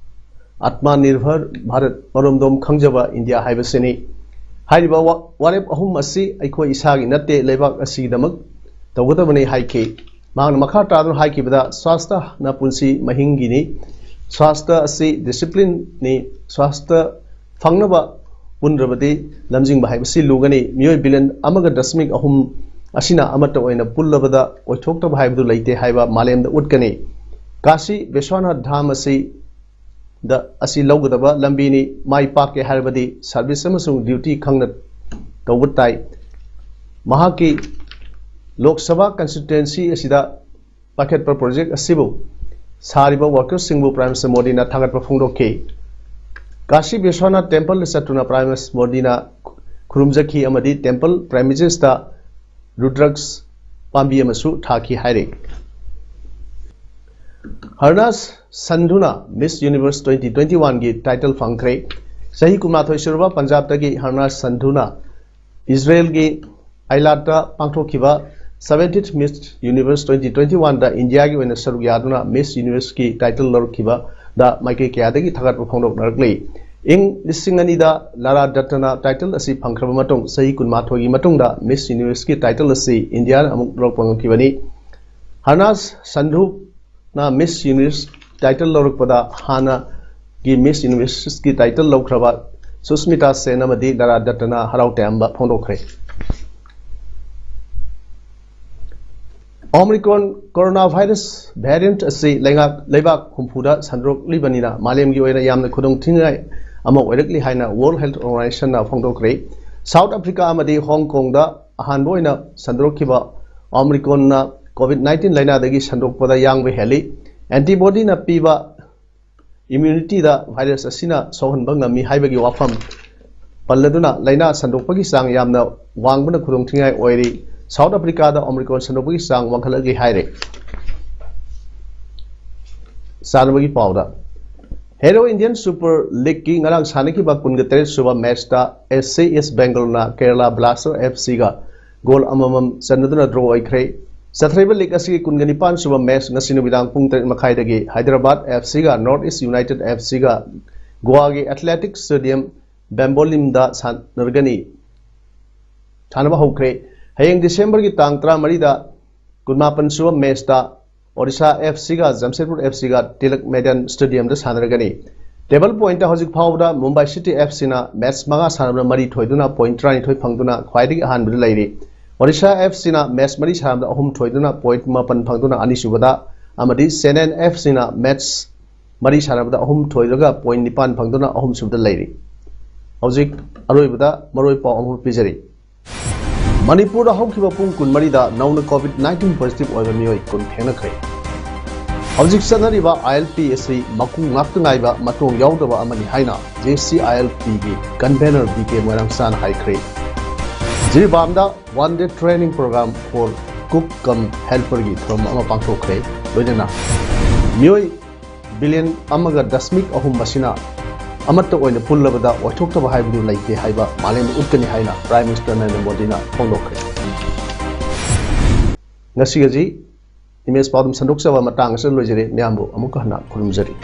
ꯑꯥꯠꯃꯥ ꯅꯤꯔꯚꯔ ꯚꯥꯔꯠ, ꯃꯔꯣꯝꯗꯣꯝ ꯈꯪꯖꯕ ꯏꯟꯗꯤꯌꯥ ꯍꯥꯏꯕꯁꯤꯅꯤ꯫ ꯍꯥꯏꯔꯤꯕ ꯋꯥ-, ꯋꯥꯔꯦꯞ ꯑꯍꯨꯝ ꯑꯁꯤ ꯑꯩꯈꯣꯏ ꯏꯁꯥꯒꯤ ꯅꯠꯇꯦ, ꯂꯩꯕꯥꯛ ꯑꯁꯤꯒꯤꯗꯃꯛ ꯇꯧꯒꯗꯕꯅꯤ ꯍꯥꯏꯈꯤ꯫ ꯃꯍꯥꯛꯅ ꯃꯈꯥ ꯇꯥꯗꯨꯅ ꯍꯥꯏꯈꯤꯕꯗ, ꯁ꯭ꯋꯥꯁꯇꯅ ꯄꯨꯟꯁꯤ ꯃꯍꯤꯡꯒꯤꯅꯤ, ꯁ꯭ꯋꯥꯁꯇ ꯑꯁꯤ ꯗꯤꯁꯤꯄ꯭ꯂꯤꯟꯅꯤ, ꯁ꯭ꯋꯥꯁꯇ ꯐꯪꯅꯕ ꯄꯨꯟꯗ꯭ꯔꯕꯗꯤ ꯂꯝꯖꯤꯡꯕ ꯍꯥꯏꯕꯁꯤ ꯂꯨꯒꯅꯤ꯫ ꯃꯤꯑꯣꯏ ꯕꯤꯂꯤꯌꯟ ꯑꯃꯒ ꯗꯁꯃꯤꯛ ꯑꯍꯨꯝ ꯑꯁꯤꯅ ꯑꯃꯠꯇ ꯑꯣꯏꯅ ꯄꯨꯜꯂꯕꯗ ꯑꯣꯏꯊꯣꯛꯇꯕ ꯍꯥꯏꯕꯗꯨ ꯂꯩꯇꯦ ꯍꯥꯏꯕ ꯃꯥꯂꯦꯝꯗ ꯎꯠꯀꯅꯤ꯫ ꯀꯥꯁꯤ ꯕꯤꯁ꯭ꯋꯥꯅꯥꯊ ꯙꯥꯝ ꯑꯁꯤ ꯗ ꯑꯁꯤ ꯂꯧꯒꯗꯕ ꯂꯝꯕꯤꯅꯤ꯫ ꯃꯥꯏ ꯄꯥꯛꯀꯦ ꯍꯥꯏꯔꯕꯗꯤ ꯁꯔꯚꯤꯁ ꯑꯃꯁꯨꯡ ꯗ꯭ꯌꯨꯇꯤ ꯈꯪꯅ ꯇꯧꯕ ꯇꯥꯏ꯫ ꯃꯍꯥꯛꯀꯤ ꯂꯣꯛ ꯁꯚꯥ ꯀꯟꯁꯇꯤꯇ꯭ꯋꯦꯟꯁꯤ ꯑꯁꯤꯗ ꯄꯥꯏꯈꯠꯄ ꯄ꯭ꯔꯣꯖꯦꯛ ꯑꯁꯤꯕꯨ ꯁꯥꯔꯤꯕ ꯋꯥꯔꯀꯔꯁꯤꯡꯕꯨ ꯄ꯭ꯔꯥꯏꯝ ꯃꯤꯅꯤꯁꯇꯔ ꯃꯣꯗꯤꯅ ꯊꯥꯒꯠꯄ ꯐꯣꯡꯗꯣꯛꯈꯤ꯫ ꯀꯥꯁꯤ ꯕꯤꯁ꯭ꯋꯥꯅꯥꯊ ꯇꯦꯝꯄꯜꯗ ꯆꯠꯇꯨꯅ ꯄ꯭ꯔꯥꯏꯝ ꯃꯤꯅꯤꯁꯇꯔ ꯃꯣꯗꯤꯅ ꯈꯨꯔꯨꯝꯖꯈꯤ ꯑꯃꯗꯤ ꯇꯦꯝꯄꯜ ꯄ꯭ꯔꯦꯃꯤꯁꯦꯁꯇ ꯔꯨꯗ꯭ꯔꯛꯁ ꯄꯥꯝꯕꯤ ꯑꯃꯁꯨ ꯊꯥꯈꯤ ꯍꯥꯏꯔꯤ꯫ ꯍꯔꯅꯥꯁ ꯁꯟꯙꯨꯅ ꯃꯤꯁ ꯌꯨꯅꯤꯚꯔꯁ ꯇ꯭ꯋꯦꯟꯇꯤ ꯇ꯭ꯋꯦꯟꯇꯤ ꯋꯥꯟꯒꯤ ꯇꯥꯏꯇꯜ ꯐꯪꯈ꯭ꯔꯦ꯫ ꯆꯍꯤ ꯀꯨꯟꯃꯥꯊꯣꯏ ꯁꯨꯔꯕ ꯄꯟꯖꯥꯕꯇꯒꯤ ꯍꯔꯅꯥꯁ ꯁꯟꯙꯨꯅ ꯏꯖꯔꯦꯜꯒꯤ ꯑꯥꯏꯂꯥꯠꯇ ꯄꯥꯡꯊꯣꯛꯈꯤꯕ seventeenth Miss Universe twenty twenty-one ꯗ ꯏꯟꯗꯤꯌꯥꯒꯤ ꯑꯣꯏꯅ ꯁꯔꯨꯛ ꯌꯥꯗꯨꯅ Miss Universe ꯀꯤ title ꯂꯧꯔꯛꯈꯤꯕꯗ ꯃꯥꯏꯀꯩ ꯀꯌꯥꯗꯒꯤ ꯊꯥꯒꯠꯄ ꯐꯣꯡꯗꯣꯛꯅꯔꯛꯂꯤ꯫ ꯏꯪ ꯂꯤꯁꯤꯡ ꯑꯅꯤꯗ ꯂꯥꯔꯥ ꯗꯠꯇꯅ title ꯑꯁꯤ ꯐꯪꯈ꯭ꯔꯕ ꯃꯇꯨꯡ ꯆꯍꯤ ꯀꯨꯟꯃꯥꯊꯣꯏꯒꯤ ꯃꯇꯨꯡꯗ Miss Universe ꯀꯤ title ꯑꯁꯤ ꯏꯟꯗꯤꯌꯥꯅ ꯑꯃꯨꯛ ꯂꯧꯔꯛꯄ ꯉꯝꯈꯤꯕꯅꯤ꯫ ꯍꯔꯅꯥꯖ ꯁꯟꯙꯨꯅ Miss Universe title ꯂꯧꯔꯛꯄꯗ ꯍꯥꯟꯅꯒꯤ Miss Universe ꯀꯤ title ꯂꯧꯈ꯭ꯔꯕ ꯁꯨꯁꯃꯤꯇꯥ ꯁꯦꯟ ꯑꯃꯗꯤ ꯂꯥꯔꯥ ꯗꯠꯇꯅ ꯍꯔꯥꯎ ꯇꯌꯥꯝꯕ ꯐꯣꯡꯗꯣꯛꯈ꯭ꯔꯦ꯫ Omicron coronavirus variant ꯑꯁꯤ ꯂꯩꯉꯥꯛ, ꯂꯩꯕꯥꯛ ꯍꯨꯝꯐꯨꯗ ꯁꯟꯗꯣꯔꯛꯂꯤꯕꯅꯤꯅ ꯃꯥꯂꯦꯝꯒꯤ ꯑꯣꯏꯅ ꯌꯥꯝꯅ ꯈꯨꯗꯣꯡꯊꯤꯅꯤꯡꯉꯥꯏ ꯑꯃ ꯑꯣꯏꯔꯛꯂꯤ ꯍꯥꯏꯅ World Health Organization ꯅ ꯐꯣꯡꯗꯣꯛꯈ꯭ꯔꯦ꯫ South Africa ꯑꯃꯗꯤ Hong Kong ꯗ ꯑꯍꯥꯟꯕ ꯑꯣꯏꯅ ꯁꯟꯗꯣꯔꯛꯈꯤꯕ Omicron ꯅ COVID nineteen ꯂꯥꯏꯅꯥꯗꯒꯤ ꯁꯟꯗꯣꯛꯄꯗ ꯌꯥꯡꯕ ꯍꯦꯜꯂꯤ꯫ Antibody ꯅ ꯄꯤꯕ immunity ꯗ virus ꯑꯁꯤꯅ ꯁꯣꯛꯍꯟꯕ ꯉꯝꯃꯤ ꯍꯥꯏꯕꯒꯤ ꯋꯥꯐꯝ ꯄꯜꯂꯗꯨꯅ ꯂꯥꯏꯅꯥ ꯁꯟꯗꯣꯛꯄꯒꯤ ꯆꯥꯡ ꯌꯥꯝꯅ ꯋꯥꯡꯕꯅ ꯈꯨꯗꯣꯡꯊꯤꯅꯤꯡꯉꯥꯏ ꯑꯣꯏꯔꯤ꯫ South Africa ꯗ Omicron ꯁꯟꯗꯣꯛꯄꯒꯤ ꯆꯥꯡ ꯋꯥꯡꯈꯠꯂꯛꯂꯤ ꯍꯥꯏꯔꯦ꯫ ꯆꯥꯅꯕꯒꯤ ꯄꯥꯎꯗ, Hero Indian Super League ꯀꯤ ꯉꯔꯥꯡ ꯁꯥꯟꯅꯈꯤꯕ ꯀꯨꯟꯒ ꯇꯔꯦꯠ ꯁꯨꯕ match ꯇ S C East Bengal ꯅ Kerala Blaster F C ꯒ goal ꯑꯃꯃꯝ ꯆꯟꯅꯗꯨꯅ draw ꯑꯣꯏꯈ꯭ꯔꯦ꯫ ꯆꯠꯊꯔꯤꯕ league ꯑꯁꯤꯒꯤ ꯀꯨꯟꯒ ꯅꯤꯄꯥꯟ ꯁꯨꯕ match ꯉꯁꯤ ꯅꯨꯃꯤꯗꯥꯡ ꯄꯨꯡ ꯇꯔꯦꯠ ꯃꯈꯥꯏꯗꯒꯤ Hyderabad F C ꯒ North East United F C ꯒ Goa ꯒꯤ Athletic Stadium Bambolimꯗ ꯁꯥꯟꯅꯔꯒꯅꯤ꯫ ꯁꯥꯟꯅꯕ ꯍꯧꯈ꯭ꯔꯦ꯫ ꯍꯌꯦꯡ December ꯒꯤ ꯇꯥꯡ ꯇꯔꯥꯃꯔꯤꯗ ꯀꯨꯟꯃꯥꯄꯟ ꯁꯨꯕ match ꯇ Odisha F C ꯒ Jamshedpur F C ꯒ Tilak Maidan Stadium ꯗ ꯁꯥꯟꯅꯔꯒꯅꯤ꯫ Table point ꯇ ꯍꯧꯖꯤꯛ ꯐꯥꯎꯕꯗ Mumbai City F C ꯅ match ꯃꯉꯥ ꯁꯥꯟꯅꯕꯗ ꯃꯔꯤ ꯊꯣꯏꯗꯨꯅ point ꯇꯔꯥꯅꯤꯊꯣꯏ ꯐꯪꯗꯨꯅ ꯈ꯭ꯋꯥꯏꯗꯒꯤ ꯑꯍꯥꯟꯕꯗ ꯂꯩꯔꯤ꯫ Odisha F C ꯅ match ꯃꯔꯤ ꯁꯥꯟꯅꯕꯗ ꯑꯍꯨꯝ ꯊꯣꯏꯗꯨꯅ point ꯃꯥꯄꯟ ꯐꯪꯗꯨꯅ ꯑꯅꯤꯁꯨꯕꯗ, ꯑꯃꯗꯤ Chennai F C ꯅ match ꯃꯔꯤ ꯁꯥꯟꯅꯕꯗ ꯑꯍꯨꯝ ꯊꯣꯏꯔꯒ point ꯅꯤꯄꯥꯟ ꯐꯪꯗꯨꯅ ꯑꯍꯨꯝꯁꯨꯕꯗ ꯂꯩꯔꯤ꯫ ꯍꯧꯖꯤꯛ ꯑꯔꯣꯏꯕꯗ ꯃꯔꯨꯑꯣꯏ ꯄꯥꯎ ꯑꯃꯈꯛ ꯄꯤꯖꯔꯤ꯫ ꯃꯅꯤꯄꯨꯔꯗ ꯍꯧꯈꯤꯕ ꯄꯨꯡ ꯀꯨꯟꯃꯔꯤꯗ ꯅꯧꯅ COVID nineteen positive ꯑꯣꯏꯕ ꯃꯤꯑꯣꯏ ꯀꯨꯟ ꯊꯦꯡꯅꯈ꯭ꯔꯦ꯫ ꯍꯧꯖꯤꯛ ꯆꯠꯅꯔꯤꯕ I L P ꯑꯁꯤ ꯃꯀꯨ ꯉꯥꯛꯇ ꯉꯥꯏꯕ ꯃꯇꯣꯡ ꯌꯥꯎꯗꯕ ꯑꯃꯅꯤ ꯍꯥꯏꯅ J C I L P ꯒꯤ convener B K ꯃꯣꯏꯔꯥꯡꯆꯥꯅ ꯍꯥꯏꯈ꯭ꯔꯦ꯫ ꯖꯤꯔꯤꯕꯥꯝꯗ one day training program for cook cum helper ꯒꯤ ꯊꯧꯔꯝ ꯑꯃ ꯄꯥꯡꯊꯣꯛꯈ꯭ꯔꯦ꯫ ꯂꯣꯏꯅꯅ ꯃꯤꯑꯣꯏ billion ꯑꯃꯒ ꯗꯁꯃꯤꯛ ꯑꯍꯨꯝ ꯑꯁꯤꯅ ꯑꯃꯠꯇ ꯑꯣꯏꯅ ꯄꯨꯜꯂꯕꯗ ꯑꯣꯏꯊꯣꯛꯇꯕ ꯍꯥꯏꯕꯗꯨ ꯂꯩꯇꯦ ꯍꯥꯏꯕ ꯃꯥꯂꯦꯝꯗ ꯎꯠꯀꯅꯤ ꯍꯥꯏꯅ Prime Minister ꯅꯔꯦꯟꯗ꯭ꯔ ꯃꯣꯗꯤꯅ ꯐꯣꯡꯗꯣꯛꯈ꯭ꯔꯦ꯫ ꯉꯁꯤꯒꯤ ꯏꯃꯦꯖ ꯄꯥꯎꯗꯝ ꯁꯟꯗꯣꯛꯆꯕ ꯃꯇꯥꯡ ꯑꯁꯤꯗ ꯂꯣꯏꯖꯔꯦ꯫ ꯃꯌꯥꯝꯕꯨ ꯑꯃꯨꯛꯀ ꯍꯟꯅ ꯈꯨꯔꯨꯝꯖꯔꯤ꯫